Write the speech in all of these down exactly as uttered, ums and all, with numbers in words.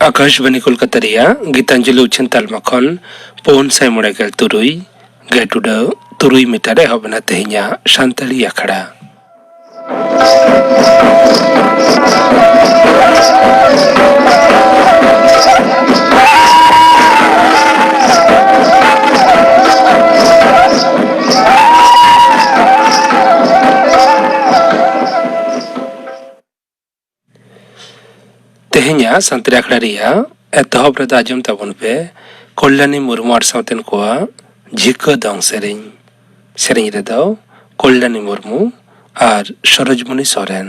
ᱟᱠᱟᱥᱵᱟᱱᱤ ᱠᱳᱞᱠᱟᱛᱟ ᱨᱮᱭᱟᱜ ᱜᱤᱛᱟᱧᱡᱚᱞᱤ ᱩᱪᱷᱟᱹᱱ ᱛᱟᱞᱢᱟ ᱠᱷᱚᱱ ᱯᱩᱱ ᱥᱟᱭ ᱢᱚᱬᱮ ᱜᱮᱞ ᱛᱩᱨᱩᱭ ᱜᱮᱴ ᱩᱰᱟᱹᱣ ᱛᱩᱨᱩᱭ ᱢᱤᱴᱟᱨ ᱨᱮ ᱮᱦᱚᱵ ᱮᱱᱟ ᱛᱮᱦᱮᱧᱟᱜ ᱥᱟᱱᱛᱟᱲᱤ ᱟᱠᱷᱲᱟ᱾ ᱛᱮᱦᱮᱧᱟᱜ ᱥᱟᱱᱛᱟᱲᱤ ᱟᱠᱷᱲᱟ ᱨᱮᱭᱟᱜ ᱮᱛᱚᱦᱚᱵ ᱨᱮᱫᱚ ᱟᱸᱡᱚᱢ ᱛᱟᱵᱚᱱ ᱯᱮ ᱠᱚᱞᱭᱟᱱᱤ ᱢᱩᱨᱢᱩ ᱟᱨ ᱥᱟᱶᱛᱮᱱ ᱠᱚᱣᱟᱜ ᱡᱷᱤᱠᱟᱹ ᱫᱚᱝ ᱥᱮᱨᱮᱧ᱾ ᱥᱮᱨᱮᱧ ᱨᱮᱫᱚ ᱠᱚᱞᱭᱟᱱᱤ ᱢᱩᱨᱢᱩ ᱟᱨ ᱥᱚᱨᱳᱡᱽᱢᱚᱱᱤ ᱥᱚᱨᱮᱱ᱾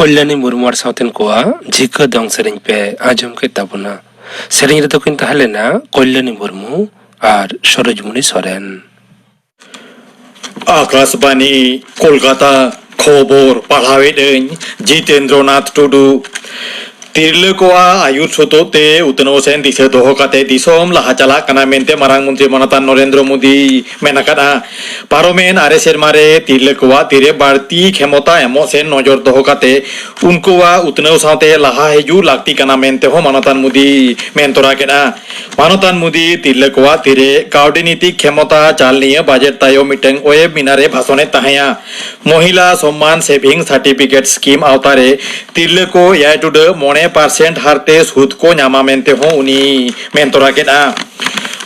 ᱠᱚᱞᱭᱟᱱᱤ ᱢᱩᱨᱢᱩ ᱟᱨ ᱥᱟᱶᱛᱮᱱ ᱠᱚᱣᱟᱜ ᱡᱷᱤᱠᱟᱹ ᱫᱚᱝ ᱥᱮᱨᱮᱧ ᱯᱮ ᱟᱸᱡᱚᱢ ᱠᱮᱫ ᱛᱟᱵᱚᱱᱟ᱾ ᱥᱮᱨᱮᱧ ᱨᱮᱫᱚ ᱠᱤᱱ ᱛᱟᱦᱮᱸ ᱞᱮᱱᱟ ᱠᱚᱞᱭᱟᱱᱤ ᱢᱩᱨᱢᱩ ᱟᱨ ᱥᱚᱨᱳᱡᱽᱢᱩᱱᱤ ᱥᱚᱨᱮᱱ᱾ ᱟᱠᱟᱥᱵᱟᱱᱤ, ᱠᱳᱞᱠᱟᱛᱟ᱾ ᱠᱷᱚᱵᱚᱨ ᱯᱟᱲᱦᱟᱣᱮᱫ ᱟᱹᱧ ᱡᱤᱛᱮᱱᱫᱨᱚᱱᱟᱛᱷ ᱴᱩᱰᱩ᱾ ᱛᱤᱨᱞᱟᱹ ᱠᱚᱣᱟᱜ ᱟᱹᱭᱩᱨ ᱥᱩᱛᱩᱜ ᱛᱮ ᱩᱛᱱᱟᱹᱣ ᱥᱮᱱ ᱫᱤᱥᱟᱹ ᱫᱚᱦᱚ ᱠᱟᱛᱮ ᱫᱤᱥᱚᱢ ᱞᱟᱦᱟ ᱪᱟᱞᱟᱜ ᱠᱟᱱᱟ ᱢᱮᱱᱛᱮ ᱢᱟᱨᱟᱝ ᱢᱚᱱᱛᱨᱤ ᱢᱟᱱᱚᱛᱟᱱ ᱱᱚᱨᱮᱱᱫᱨᱚ ᱢᱳᱫᱤ ᱢᱮᱱ ᱟᱠᱟᱫᱼᱟ᱾ ᱯᱟᱨᱚᱢᱮᱱ ᱟᱨᱮ ᱥᱮᱨᱢᱟ ᱨᱮ ᱛᱤᱨᱞᱟᱹ ᱠᱚᱣᱟᱜ ᱛᱤᱨᱮ ᱵᱟᱹᱲᱛᱤ ᱠᱷᱮᱢᱚᱛᱟ ᱮᱢᱚᱜ ᱥᱮᱱ ᱱᱚᱡᱚᱨ ᱫᱚᱦᱚ ᱠᱟᱛᱮ ᱩᱱᱠᱩᱣᱟᱜ ᱩᱛᱱᱟᱹᱣ ᱥᱟᱶᱛᱮ ᱞᱟᱦᱟ ᱦᱤᱡᱩᱜ ᱞᱟᱹᱠᱛᱤ ᱠᱟᱱᱟ ᱢᱮᱱᱛᱮ ᱦᱚᱸ ᱢᱟᱱᱚᱛᱟᱱ ᱢᱳᱫᱤ ᱢᱮᱱ ᱛᱚᱨᱟ ᱠᱮᱫᱼᱟ᱾ ᱢᱟᱱᱚᱛᱟᱱ ᱢᱳᱫᱤ ᱛᱤᱨᱞᱟᱹ ᱠᱚᱣᱟᱜ ᱛᱤᱨᱮ ᱠᱟᱹᱣᱰᱤ ᱱᱤᱛᱤ ᱠᱷᱮᱢᱚᱛᱟ ᱪᱟᱞ ᱱᱤᱭᱟᱹ ᱵᱟᱡᱮᱴ ᱛᱟᱭᱚᱢ ᱢᱤᱫᱴᱟᱝ ᱣᱮᱵ ᱢᱤᱱᱟᱨ ᱮ ᱵᱷᱟᱥᱚᱱᱮᱫ ᱛᱟᱦᱮᱸᱭᱟ᱾ ᱢᱚᱦᱤᱞᱟ ᱥᱚᱢᱢᱟᱱ ᱥᱮᱵᱷᱤᱝ ᱥᱟᱨᱴᱤᱯᱷᱤᱠᱮᱴ ᱥᱠᱤᱢ ᱟᱣᱛᱟ ᱨᱮ ᱛᱤᱨᱞᱟᱹ ᱠᱚ ᱮᱭᱟᱭ ᱴᱩᱰᱟᱹᱜ ᱢᱚᱬᱮ ᱯᱟᱨᱥᱮᱱᱴ ᱦᱟᱨ ᱛᱮ ᱥᱩᱫ ᱠᱚ ᱧᱟᱢᱟ ᱢᱮᱱᱛᱮ ᱦᱚᱸ ᱩᱱᱤ ᱢᱮᱱ ᱛᱚᱨᱟ ᱠᱮᱫᱼᱟ᱾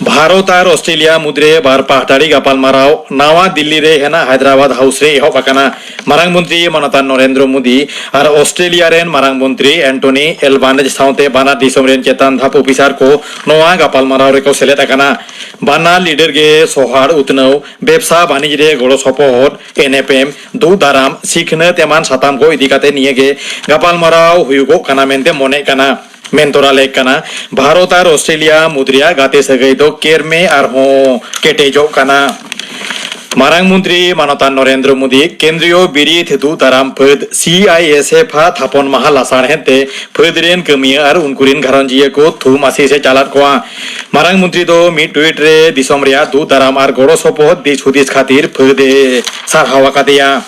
ᱵᱷᱟᱨᱚᱛ ᱟᱨ ᱚᱥᱴᱨᱮᱞᱤᱭᱟ ᱢᱩᱫᱽᱨᱮ ᱵᱟᱨ ᱯᱟᱦᱴᱟᱲᱤ ᱜᱟᱯᱟᱞᱢᱟᱨᱟᱣ ᱱᱟᱣᱟ ᱫᱤᱞᱞᱤ ᱨᱮ ᱦᱮᱱᱟᱜ ᱦᱟᱭᱫᱨᱟᱵᱟᱫ ᱦᱟᱣᱩᱥ ᱨᱮ ᱮᱦᱚᱵ ᱟᱠᱟᱱᱟ᱾ ᱢᱟᱨᱟᱝ ᱢᱚᱱᱛᱨᱤ ᱢᱟᱱᱚᱛᱟᱱ ᱱᱚᱨᱮᱱᱫᱨᱚ ᱢᱳᱫᱤ ᱟᱨ ᱚᱥᱴᱨᱮᱞᱤᱭᱟ ᱨᱮᱱ ᱢᱟᱨᱟᱝ ᱢᱚᱱᱛᱨᱤ ᱮᱱᱴᱚᱱᱤ ᱮᱞᱵᱟᱱᱮᱡᱽ ᱥᱟᱶᱛᱮ ᱵᱟᱱᱟᱨ ᱫᱤᱥᱚᱢ ᱨᱮᱱ ᱪᱮᱛᱟᱱ ᱫᱷᱟᱯ ᱚᱯᱷᱤᱥᱟᱨ ᱠᱚ ᱱᱚᱣᱟ ᱜᱟᱯᱟᱞᱢᱟᱨᱟᱣ ᱨᱮᱠᱚ ᱥᱮᱞᱮᱫ ᱟᱠᱟᱱᱟ᱾ ᱵᱟᱱᱟᱨ ᱞᱤᱰᱟᱨ ᱜᱮ ᱥᱚᱦᱟᱲ ᱩᱛᱱᱟᱹᱣ, ᱵᱮᱵᱽᱥᱟ ᱵᱟᱹᱱᱤᱡᱽ ᱨᱮ ᱜᱚᱲᱚ ᱥᱚᱯᱚᱦᱚᱫ, ᱮᱱᱮᱯᱮᱢ, ᱫᱩᱜ ᱫᱟᱨᱟᱢ, ᱥᱤᱠᱷᱱᱟᱹᱛ ᱮᱢᱟᱱ ᱥᱟᱛᱟᱢ ᱠᱚ ᱤᱫᱤ ᱠᱟᱛᱮ ᱱᱤᱭᱟᱹ ᱜᱮ ᱜᱟᱯᱟᱞᱢᱟᱨᱟᱣ ᱦᱩᱭᱩᱜᱚᱜ ᱠᱟᱱᱟ ᱢᱮᱱᱛᱮ ᱢᱚᱱᱮᱜ ᱠᱟᱱᱟ᱾ ᱢᱮᱱ ᱛᱚᱨᱟ ᱞᱮᱠ ᱠᱟᱱᱟ, ᱵᱷᱟᱨᱚᱛ ᱟᱨ ᱚᱥᱴᱨᱮᱞᱤᱭᱟ ᱢᱩᱫᱽ ᱨᱮᱭᱟᱜ ᱜᱟᱛᱮ ᱥᱟᱹᱜᱟᱹᱭ ᱫᱚ ᱠᱮᱨᱢᱮ ᱟᱨᱦᱚᱸ ᱠᱮᱴᱮᱡᱚᱜ ᱠᱟᱱᱟ᱾ ᱢᱟᱨᱟᱝ ᱢᱚᱱᱛᱨᱤ ᱢᱟᱱᱚᱛᱟᱱ ᱱᱚᱨᱮᱱᱫᱨᱚ ᱢᱳᱫᱤ ᱠᱮᱱᱫᱨᱤᱭᱚ ᱵᱤᱨᱤᱫ ᱫᱩᱜ ᱫᱟᱨᱟᱢ ᱯᱷᱟᱹᱫ, ᱥᱤ ᱟᱭ ᱮᱥ ᱮᱯᱷ ᱟᱜ ᱛᱷᱟᱯᱚᱱ ᱢᱟᱦᱟ ᱞᱟᱥᱟᱲᱦᱮᱫ ᱛᱮ ᱯᱷᱟᱹᱫ ᱨᱮᱱ ᱠᱟᱹᱢᱤᱭᱟᱹ ᱟᱨ ᱩᱱᱠᱩ ᱨᱮᱱ ᱜᱷᱟᱨᱚᱸᱡᱤᱭᱟᱹ ᱠᱚ ᱛᱷᱩᱢ ᱟᱥᱤᱥ ᱮ ᱪᱟᱞᱟᱫ ᱠᱚᱣᱟ᱾ ᱢᱟᱨᱟᱝ ᱢᱚᱱᱛᱨᱤ ᱫᱚ ᱢᱤᱫ ᱴᱩᱭᱤᱴ ᱨᱮ ᱫᱤᱥᱚᱢ ᱨᱮᱭᱟᱜ ᱫᱩᱜ ᱫᱟᱨᱟᱢ ᱟᱨ ᱜᱚᱲᱚ ᱥᱚᱯᱚᱦᱚᱫ ᱫᱤᱥ ᱦᱩᱫᱤᱥ ᱠᱷᱟᱹᱛᱤᱨ ᱯᱷᱟᱹᱫ ᱮ ᱥᱟᱨᱦᱟᱣ ᱟᱠᱟᱫᱮᱭᱟ᱾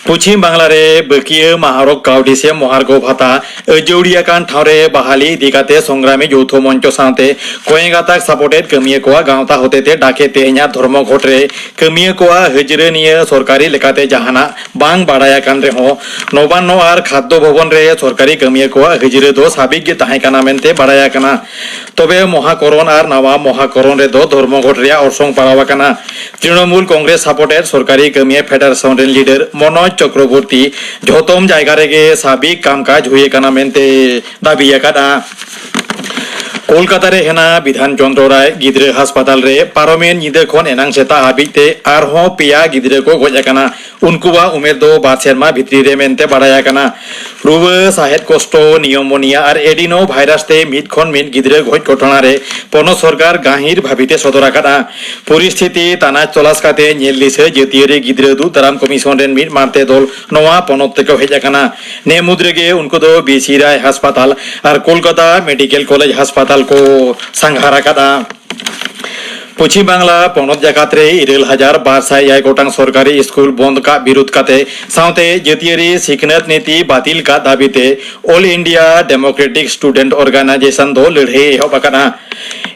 ᱯᱚᱪᱷᱤᱢ ᱵᱟᱝᱞᱟ ᱨᱮ ᱵᱟᱹᱠᱤᱭᱟᱹ ᱢᱟᱦᱟᱨᱚᱠ ᱠᱟᱹᱣᱰᱤ ᱥᱮ ᱢᱚᱦᱟᱨᱜᱚ ᱵᱷᱟᱛᱟ ᱟᱹᱡᱟᱹᱣᱲᱤ ᱟᱠᱟᱱ ᱴᱷᱟᱶ ᱨᱮ ᱵᱟᱦᱟᱞᱤ ᱤᱫᱤ ᱠᱟᱛᱮ ᱥᱚᱝᱜᱨᱟᱢᱤ ᱡᱳᱣᱛᱷᱚ ᱢᱚᱧᱪᱚ ᱥᱟᱶᱛᱮ ᱠᱚᱭᱮᱸ ᱜᱟᱛᱟᱠ ᱥᱟᱯᱚᱴᱮᱫ ᱠᱟᱹᱢᱤᱭᱟᱹ ᱠᱚᱣᱟᱜ ᱜᱟᱶᱛᱟ ᱦᱚᱛᱮᱛᱮ ᱰᱟᱠᱮ ᱛᱮᱦᱮᱧᱟᱜ ᱫᱷᱚᱨᱢᱚᱜᱷᱚᱴ ᱨᱮ ᱠᱟᱹᱢᱤᱭᱟᱹ ᱠᱚᱣᱟᱜ ᱦᱟᱹᱡᱨᱟᱹ ᱱᱤᱭᱟᱹ ᱥᱚᱨᱠᱟᱨᱤ ᱞᱮᱠᱟᱛᱮ ᱡᱟᱦᱟᱱᱟᱜ ᱵᱟᱝ ᱵᱟᱲᱟᱭ ᱟᱠᱟᱱ ᱨᱮᱦᱚᱸ, ᱱᱚᱵᱟᱱᱱᱚ ᱟᱨ ᱠᱷᱟᱫᱽᱫᱚ ᱵᱷᱚᱵᱚᱱ ᱨᱮ ᱥᱚᱨᱠᱟᱨᱤ ᱠᱟᱹᱢᱤᱭᱟᱹ ᱠᱚᱣᱟᱜ ᱦᱟᱹᱡᱨᱟᱹ ᱫᱚ ᱥᱟᱹᱵᱤᱠ ᱜᱮ ᱛᱟᱦᱮᱸ ᱠᱟᱱᱟ ᱢᱮᱱᱛᱮ ᱵᱟᱲᱟᱭ ᱟᱠᱟᱱᱟ᱾ ᱛᱚᱵᱮ ᱢᱚᱦᱟᱠᱚᱨᱚᱱ ᱟᱨ ᱱᱟᱣᱟ ᱢᱚᱦᱟᱠᱚᱨᱚᱱ ᱨᱮᱫᱚ ᱫᱷᱚᱨᱢᱚᱜᱷᱚᱴ ᱨᱮᱭᱟᱜ ᱚᱨᱥᱚᱝ ᱯᱟᱲᱟᱣ ᱟᱠᱟᱱᱟ᱾ ᱛᱨᱤᱱᱚᱢᱩᱞ ᱠᱚᱝᱜᱨᱮᱥ ᱥᱟᱯᱚᱨᱴᱮᱰ ᱥᱚᱨᱠᱟᱨᱤ ᱠᱟᱹᱢᱤᱭᱟᱹ ᱯᱷᱮᱰᱟᱨᱮᱥᱚᱱ ᱨᱮᱱ ᱞᱤᱰᱟᱨ ᱢᱚᱱᱳᱡᱽ ᱪᱚᱠᱨᱚᱵᱚᱨᱛᱤ ᱡᱷᱚᱛᱚᱢ ᱡᱟᱭᱜᱟ ᱨᱮᱜᱮ ᱥᱟᱹᱵᱤᱠ ᱠᱟᱢᱠᱟᱡᱽ ᱦᱩᱭ ᱟᱠᱟᱱᱟ ᱢᱮᱱᱛᱮ ᱫᱟᱹᱵᱤ ᱟᱠᱟᱫᱼᱟ᱾ ᱠᱳᱞᱠᱟᱛᱟ ᱨᱮ ᱦᱮᱱᱟᱜ ᱵᱤᱫᱷᱟᱱ ᱪᱚᱸᱫᱽᱨᱚ ᱨᱟᱭ ᱜᱤᱫᱽᱨᱟᱹ ᱦᱟᱥᱯᱟᱛᱟᱞ ᱨᱮ ᱯᱟᱨᱚᱢᱮᱱ ᱧᱤᱫᱟᱹ ᱠᱷᱚᱱ ᱮᱱᱟᱝ ᱥᱮᱛᱟᱜ ᱦᱟᱹᱵᱤᱡ ᱛᱮ ᱟᱨᱦᱚᱸ ᱯᱮᱭᱟ ᱜᱤᱫᱽᱨᱟᱹ ᱠᱚ ᱜᱚᱡ ᱟᱠᱟᱱᱟ᱾ ᱩᱱᱠᱩᱣᱟᱜ ᱩᱢᱮᱨ ᱫᱚ ᱵᱟᱨ ᱥᱮᱨᱢᱟ ᱵᱷᱤᱛᱨᱤ ᱨᱮ ᱢᱮᱱᱛᱮ ᱵᱟᱰᱟᱭ ᱟᱠᱟᱱᱟ᱾ ᱨᱩᱣᱟᱹ, ᱥᱟᱦᱮᱫ ᱠᱚᱥᱴᱚ, ᱱᱤᱭᱚᱢᱳᱱᱤᱭᱟ ᱟᱨ ᱮᱰᱤᱱᱳ ᱵᱷᱟᱭᱨᱟᱥ ᱛᱮ ᱢᱤᱫ ᱠᱷᱚᱱ ᱢᱤᱫ ᱜᱤᱫᱽᱨᱟᱹ ᱜᱚᱡ ᱜᱷᱚᱴᱚᱱᱟ ᱨᱮ ᱯᱚᱱᱚᱛ ᱥᱚᱨᱠᱟᱨ ᱜᱟᱹᱦᱤᱨ ᱵᱷᱟᱹᱵᱤᱛᱮ ᱥᱚᱫᱚᱨ ᱟᱠᱟᱫᱼᱟ᱾ ᱯᱚᱨᱤᱥᱛᱷᱤᱛᱤ ᱛᱟᱱᱟᱪ ᱛᱚᱞᱟᱥ ᱠᱟᱛᱮ ᱧᱮᱞ ᱫᱤᱥᱟᱹ ᱡᱟᱹᱛᱤᱭᱟᱹᱨᱤ ᱜᱤᱫᱽᱨᱟᱹ ᱫᱩᱜ ᱫᱟᱨᱟᱢ ᱠᱚᱢᱤᱥᱚᱱ ᱨᱮᱱ ᱢᱤᱫ ᱢᱟᱲᱛᱮ ᱫᱚᱞ ᱱᱚᱣᱟ ᱯᱚᱱᱚᱛ ᱛᱮᱠᱚ ᱦᱮᱡ ᱟᱠᱟᱱᱟ᱾ ᱱᱮ ᱢᱩᱫᱽ ᱨᱮᱜᱮ ᱩᱱᱠᱩ ᱫᱚ ᱵᱤ ᱥᱤ ᱨᱟᱭ ᱦᱟᱥᱯᱟᱛᱟᱞ ᱟᱨ ᱠᱳᱞᱠᱟᱛᱟ ᱢᱮᱰᱤᱠᱮᱞ ᱠᱚᱞᱮᱡᱽ ᱦᱟᱥᱯᱟᱛᱟᱞ ᱠᱚ ᱥᱟᱸᱜᱷᱟᱨ ᱟᱠᱟᱫᱼᱟ᱾ ᱯᱚᱪᱷᱤᱢ ᱵᱟᱝᱞᱟ ᱯᱚᱱᱚᱛ ᱡᱟᱠᱟᱛ ᱨᱮ ᱤᱨᱟᱹᱞ ᱦᱟᱡᱟᱨ ᱵᱟᱨ ᱥᱟᱭ ᱮᱭᱟᱭ ᱜᱚᱴᱟᱝ ᱥᱚᱨᱠᱟᱨᱤ ᱥᱠᱩᱞ ᱵᱚᱱᱫ ᱠᱟᱜ ᱵᱤᱨᱩᱫᱷ ᱠᱟᱛᱮ ᱥᱟᱶᱛᱮ ᱡᱟᱹᱛᱤᱭᱟᱹᱨᱤ ᱥᱤᱠᱷᱱᱟᱹᱛ ᱱᱤᱛᱤ ᱵᱟᱹᱛᱤᱞ ᱠᱟᱜ ᱫᱟᱹᱵᱤ ᱛᱮ All India Democratic Student Organisation ᱫᱚ ᱞᱟᱹᱲᱦᱟᱹᱭ ᱮᱦᱚᱵ ᱟᱠᱟᱫᱼᱟ᱾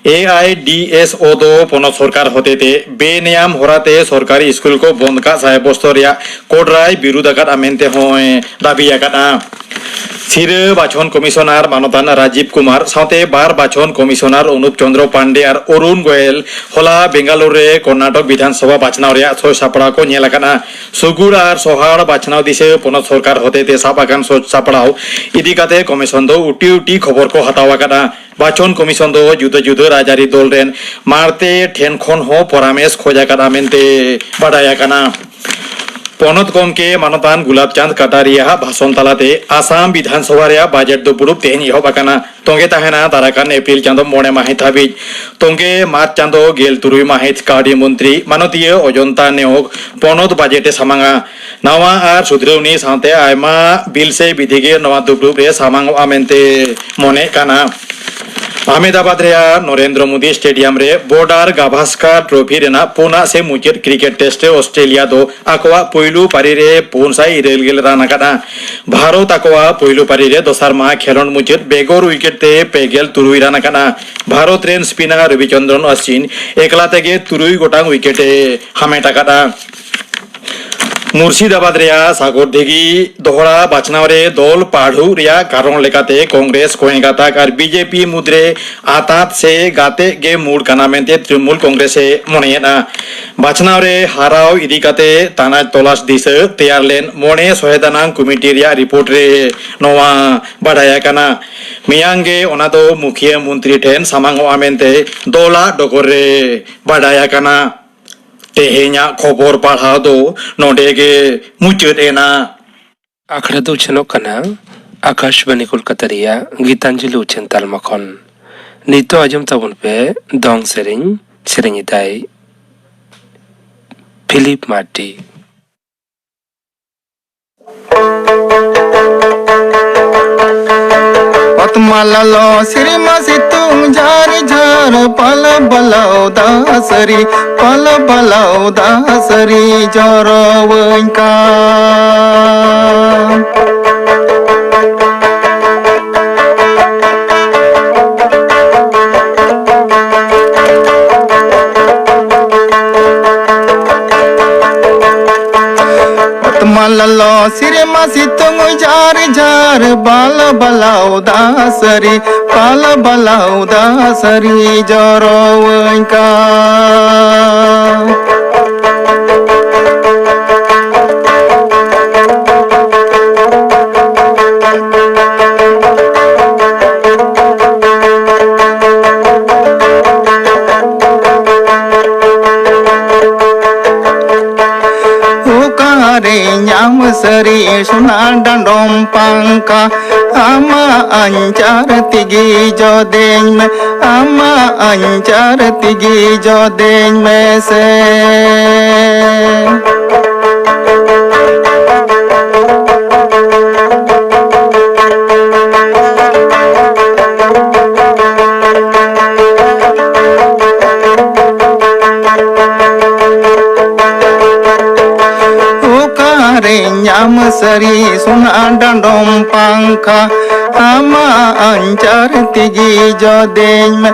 ᱮ ᱟᱭ ᱰᱤ ᱮᱥ ᱳ ᱫᱚ ᱯᱚᱱᱚᱛ ᱥᱚᱨᱠᱟᱨ ᱦᱚᱛᱮᱛᱮ ᱵᱮᱱᱮᱭᱟᱢ ᱦᱚᱨᱟᱛᱮ ᱥᱚᱨᱠᱟᱨᱤ ᱥᱠᱩᱞ ᱠᱚ ᱵᱚᱱᱫ ᱠᱟᱜ ᱥᱟᱭ ᱵᱚᱥᱛᱚᱨ ᱨᱮᱭᱟᱜ ᱠᱚᱰᱨᱟᱭ ᱵᱤᱨᱩᱫᱷ ᱟᱠᱟᱫᱼᱟ ᱢᱮᱱᱛᱮ ᱦᱚᱸᱭ ᱫᱟᱹᱵᱤ ᱟᱠᱟᱫᱼᱟ᱾ ᱥᱤᱨᱟᱹ ᱵᱟᱪᱷᱚᱱ ᱠᱚᱢᱤᱥᱚᱱᱟᱨ ᱢᱟᱱᱚᱛᱟᱱ ᱨᱟᱡᱤᱵᱽ ᱠᱩᱢᱟᱨ ᱥᱟᱶᱛᱮ ᱵᱟᱨ ᱵᱟᱪᱷᱚᱱ ᱠᱚᱢᱤᱥᱚᱱᱟᱨ ᱚᱱᱩᱯ ᱪᱚᱸᱫᱽᱨᱚ ᱯᱟᱱᱰᱮ ᱟᱨ ᱚᱨᱩᱱ ᱜᱳᱭᱮᱞ ᱦᱚᱞᱟ ᱵᱮᱝᱜᱟᱞᱳᱨ ᱨᱮ ᱠᱚᱨᱱᱟᱴᱚᱠ ᱵᱤᱫᱷᱟᱱ ᱥᱚᱵᱷᱟ ᱵᱟᱪᱷᱱᱟᱣ ᱨᱮᱭᱟᱜ ᱥᱳᱭ ᱥᱟᱯᱲᱟᱣ ᱠᱚ ᱧᱮᱞ ᱟᱠᱟᱫᱼᱟ᱾ ᱥᱩᱜᱩᱲ ᱟᱨ ᱥᱚᱦᱟᱲ ᱵᱟᱪᱷᱱᱟᱣ ᱫᱤᱥᱟᱹ ᱯᱚᱱᱚᱛ ᱥᱚᱨᱠᱟᱨ ᱦᱚᱛᱮᱛᱮ ᱥᱟᱵ ᱟᱠᱟᱱ ᱥᱳᱭ ᱥᱟᱯᱲᱟᱣ ᱤᱫᱤ ᱠᱟᱛᱮ ᱠᱚᱢᱤᱥᱚᱱ ᱫᱚ ᱩᱴᱤ ᱩᱴᱤ ᱠᱷᱚᱵᱚᱨ ᱠᱚ ᱦᱟᱛᱟᱣ ᱟᱠᱟᱫᱼᱟ᱾ ᱵᱟᱪᱷᱚᱱ ᱠᱚᱢᱤᱥᱚᱱ ᱫᱚ ᱡᱩᱫᱟᱹ ᱡᱩᱫᱟᱹ ᱨᱟᱡᱽᱟᱹᱨᱤ ᱫᱚᱞ ᱨᱮᱱ ᱢᱟᱲᱛᱮ ᱴᱷᱮᱱ ᱠᱷᱚᱱ ᱦᱚᱸ ᱯᱚᱨᱟᱢᱮᱥ ᱠᱷᱚᱡ ᱟᱠᱟᱫᱼᱟ ᱢᱮᱱᱛᱮ ᱵᱟᱰᱟᱭ ᱟᱠᱟᱱᱟ᱾ ᱯᱚᱱᱚᱛ ᱜᱚᱢᱠᱮ ᱢᱟᱱᱚᱛᱟᱱ ᱜᱩᱞᱟᱵ ᱪᱟᱸᱫᱽ ᱠᱟᱴᱟᱨᱤᱭᱟᱜ ᱵᱷᱟᱥᱚᱱ ᱛᱟᱞᱟᱛᱮ ᱟᱥᱟᱢ ᱵᱤᱫᱷᱟᱱ ᱥᱚᱵᱷᱟ ᱨᱮᱭᱟᱜ ᱵᱟᱡᱮᱴ ᱫᱩᱯᱲᱩᱵ ᱛᱮᱦᱮᱧ ᱮᱦᱚᱵ ᱟᱠᱟᱱᱟ᱾ ᱛᱚᱸᱜᱮ ᱛᱟᱦᱮᱱᱟ ᱫᱟᱨᱟᱠᱟᱱ ᱮᱯᱨᱤᱞ ᱪᱟᱸᱫᱚ ᱢᱚᱬᱮ ᱢᱟᱹᱦᱤᱛ ᱦᱟᱹᱵᱤᱡ᱾ ᱛᱚᱸᱜᱮ ᱢᱟᱨᱪ ᱪᱟᱸᱫᱚ ᱜᱮᱞ ᱛᱩᱨᱩᱭ ᱢᱟᱹᱦᱤᱛ ᱠᱟᱹᱣᱰᱤ ᱢᱚᱱᱛᱨᱤ ᱢᱟᱱᱚᱛᱤᱭᱟᱹ ᱚᱡᱚᱱᱛᱟ ᱱᱮᱣᱚᱜ ᱯᱚᱱᱚᱛ ᱵᱟᱡᱮᱴ ᱮ ᱥᱟᱢᱟᱝᱟ᱾ ᱱᱟᱣᱟ ᱟᱨ ᱥᱩᱫᱷᱨᱟᱹᱣᱱᱤ ᱥᱟᱶᱛᱮ ᱟᱭᱢᱟ ᱵᱤᱞ ᱥᱮ ᱵᱤᱫᱷᱤ ᱜᱮ ᱱᱚᱣᱟ ᱫᱩᱯᱲᱩᱵ ᱨᱮ ᱥᱟᱢᱟᱝᱚᱜᱼᱟ ᱢᱮᱱᱛᱮ ᱢᱚᱱᱮᱜ ᱠᱟᱱᱟ᱾ ᱟᱦᱢᱮᱫᱟᱵᱟᱫᱽ ᱨᱮᱭᱟᱜ ᱱᱚᱨᱮᱱᱫᱨᱚ ᱢᱳᱫᱤ ᱥᱴᱮᱰᱤᱭᱟᱢ ᱨᱮ ᱵᱚᱨᱰᱟᱨ ᱜᱟᱵᱷᱟᱥᱠᱟᱨ ᱴᱨᱚᱯᱷᱤ ᱨᱮᱱᱟᱜ ᱯᱩᱱᱟᱜ ᱥᱮ ᱢᱩᱪᱟᱹᱫ ᱠᱨᱤᱠᱮᱴ ᱴᱮᱥᱴ ᱨᱮ ᱚᱥᱴᱨᱮᱞᱤᱭᱟ ᱫᱚ ᱟᱠᱚᱣᱟᱜ ᱯᱩᱭᱞᱩ ᱯᱟᱹᱨᱤ ᱨᱮ ᱯᱩᱱ ᱥᱟᱭ ᱤᱨᱟᱹᱞ ᱜᱮᱞ ᱨᱟᱱ ᱟᱠᱟᱫᱼᱟ᱾ ᱵᱷᱟᱨᱚᱛ ᱟᱠᱚᱣᱟᱜ ᱯᱩᱭᱞᱩ ᱯᱟᱹᱨᱤ ᱨᱮ ᱫᱚᱥᱟᱨ ᱢᱟᱦᱟ ᱠᱷᱮᱞᱚᱸᱰ ᱢᱩᱪᱟᱹᱫ ᱵᱮᱜᱚᱨ ᱣᱤᱠᱮᱴ ᱛᱮ ᱯᱮ ᱜᱮᱞ ᱛᱩᱨᱩᱭ ᱨᱟᱱ ᱟᱠᱟᱫᱼᱟ᱾ ᱵᱷᱟᱨᱚᱛ ᱨᱮᱱ ᱥᱯᱤᱱᱟᱨ ᱨᱚᱵᱤᱪᱚᱱᱫᱨᱚᱱ ᱚᱥᱪᱤᱱ ᱮᱠᱞᱟ ᱛᱮᱜᱮ ᱛᱩᱨᱩᱭ ᱜᱚᱴᱟᱝ ᱣᱤᱠᱮᱴ ᱮ ᱦᱟᱢᱮᱴ ᱟᱠᱟᱫᱼᱟ᱾ ᱢᱩᱨᱥᱤᱫᱟᱵᱟᱫᱽ ᱨᱮᱭᱟᱜ ᱥᱟᱜᱚᱨ ᱫᱤᱜᱷᱤ ᱫᱚᱦᱲᱟ ᱵᱟᱪᱷᱱᱟᱣ ᱨᱮ ᱫᱚᱞ ᱯᱟᱹᱰᱷᱩ ᱨᱮᱭᱟᱜ ᱠᱟᱨᱚᱱ ᱞᱮᱠᱟᱛᱮ ᱠᱚᱝᱜᱨᱮᱥ, ᱠᱚᱧᱮ ᱜᱟᱛᱟᱠ ᱟᱨ ᱵᱤᱡᱮᱯᱤ ᱢᱩᱫᱽᱨᱮ ᱟᱛᱟᱛ ᱥᱮ ᱜᱟᱛᱮᱜ ᱜᱮ ᱢᱩᱲ ᱠᱟᱱᱟ ᱢᱮᱱᱛᱮ ᱛᱨᱤᱱᱢᱩᱞ ᱠᱚᱝᱜᱨᱮᱥ ᱮ ᱢᱚᱱᱮᱭᱮᱫᱼᱟ᱾ ᱵᱟᱪᱷᱱᱟᱣ ᱨᱮ ᱦᱟᱨᱟᱣ ᱤᱫᱤ ᱠᱟᱛᱮ ᱛᱟᱱᱟᱪ ᱛᱚᱞᱟᱥ ᱫᱤᱥᱟᱹ ᱛᱮᱭᱟᱨ ᱞᱮᱱ ᱢᱚᱬᱮ ᱥᱚᱦᱮᱫᱟᱱᱟᱝ ᱠᱚᱢᱤᱴᱤ ᱨᱮᱭᱟᱜ ᱨᱤᱯᱳᱨᱴ ᱨᱮ ᱱᱚᱣᱟ ᱵᱟᱰᱟᱭ ᱟᱠᱟᱱᱟ᱾ ᱢᱮᱭᱟᱝ ᱜᱮ ᱚᱱᱟ ᱫᱚ ᱢᱩᱠᱷᱤᱭᱟᱹ ᱢᱚᱱᱛᱨᱤ ᱴᱷᱮᱱ ᱥᱟᱢᱟᱝᱚᱜᱼᱟ ᱢᱮᱱᱛᱮ ᱫᱚᱞᱟᱜ ᱰᱚᱜᱚᱨ ᱨᱮ ᱵᱟᱰᱟᱭ ᱟᱠᱟᱱᱟ᱾ ᱛᱮᱦᱮᱧᱟᱜ ᱠᱷᱚᱵᱚᱨ ᱯᱟᱲᱦᱟᱣ ᱫᱚ ᱱᱚᱰᱮ ᱜᱮ ᱢᱩᱪᱟᱹᱫ ᱮᱱᱟ᱾ ᱟᱠᱷᱲᱟ ᱫᱚ ᱩᱪᱷᱟᱹᱱᱚᱜ ᱠᱟᱱᱟ ᱟᱠᱟᱥᱵᱟᱱᱤ ᱠᱳᱞᱠᱟᱛᱟ ᱨᱮᱭᱟᱜ ᱜᱤᱛᱟᱧᱡᱚᱞᱤ ᱩᱪᱷᱟᱹᱱ ᱛᱟᱞᱢᱟ ᱠᱷᱚᱱ᱾ ᱱᱤᱛᱚᱜ ᱟᱸᱡᱚᱢ ᱛᱟᱵᱚᱱ ᱯᱮ ᱫᱚᱝ ᱥᱮᱨᱮᱧ, ᱥᱮᱨᱮᱧ ᱮᱫᱟᱭ ᱯᱷᱤᱞᱤᱯ ᱢᱟᱨᱰᱤ᱾ ᱚᱛᱢᱟ ᱞᱚᱞᱚ ᱥᱤᱨᱢᱟ ᱥᱤᱛᱩᱝ ᱡᱷᱟᱨ ᱡᱷᱟᱨ ᱯᱟᱞ ᱵᱟᱞᱟᱣ ᱫᱟ ᱥᱟᱹᱨᱤ, ᱯᱟᱞ ᱵᱟᱞᱟᱣ ᱫᱟ ᱥᱟᱹᱨᱤ ᱡᱚᱨᱚᱣᱟᱹᱧ ᱠᱟᱱ᱾ ᱚᱛᱢᱟ ᱞᱚᱞᱚ ᱥᱤᱨᱢᱟ ᱥᱤᱛᱩᱝ ᱡᱷᱟᱨ ᱡᱷᱟᱨ ᱵᱟᱞ ᱵᱟᱞᱟᱣ ᱫᱟ ᱥᱟᱹᱨᱤ, ᱵᱟᱞ ᱵᱟᱞᱟᱣ ᱫᱟ ᱥᱟᱹᱨᱤ ᱡᱚᱨᱚᱣᱟᱹᱧ ᱠᱟᱱ᱾ ᱚᱠᱟᱨᱮ ᱧᱟᱢ ᱥᱟᱹᱨᱤ ᱥᱚᱱᱟ ᱰᱟᱸᱰᱚᱢ ᱯᱟᱝᱠᱷᱟ, ᱟᱢᱟᱜ ᱟᱧᱪᱟᱨ ᱛᱮᱜᱮ ᱡᱚᱫᱮᱧ ᱢᱮ, ᱟᱢᱟᱜ ᱟᱧᱪᱟᱨ ᱛᱮᱜᱮ ᱡᱚᱫᱮᱧ ᱢᱮᱥᱮ᱾ ᱚᱠᱟᱨᱮ ᱧᱟᱢ ᱥᱟᱹᱨᱤ ᱥᱚᱱᱟ ᱰᱟᱸᱰᱚᱢ ᱯᱟᱝᱠᱷᱟ, ᱟᱢᱟᱜ ᱟᱧᱪᱟᱨ ᱛᱮᱜᱮ ᱡᱚᱫᱮᱧ ᱢᱮ,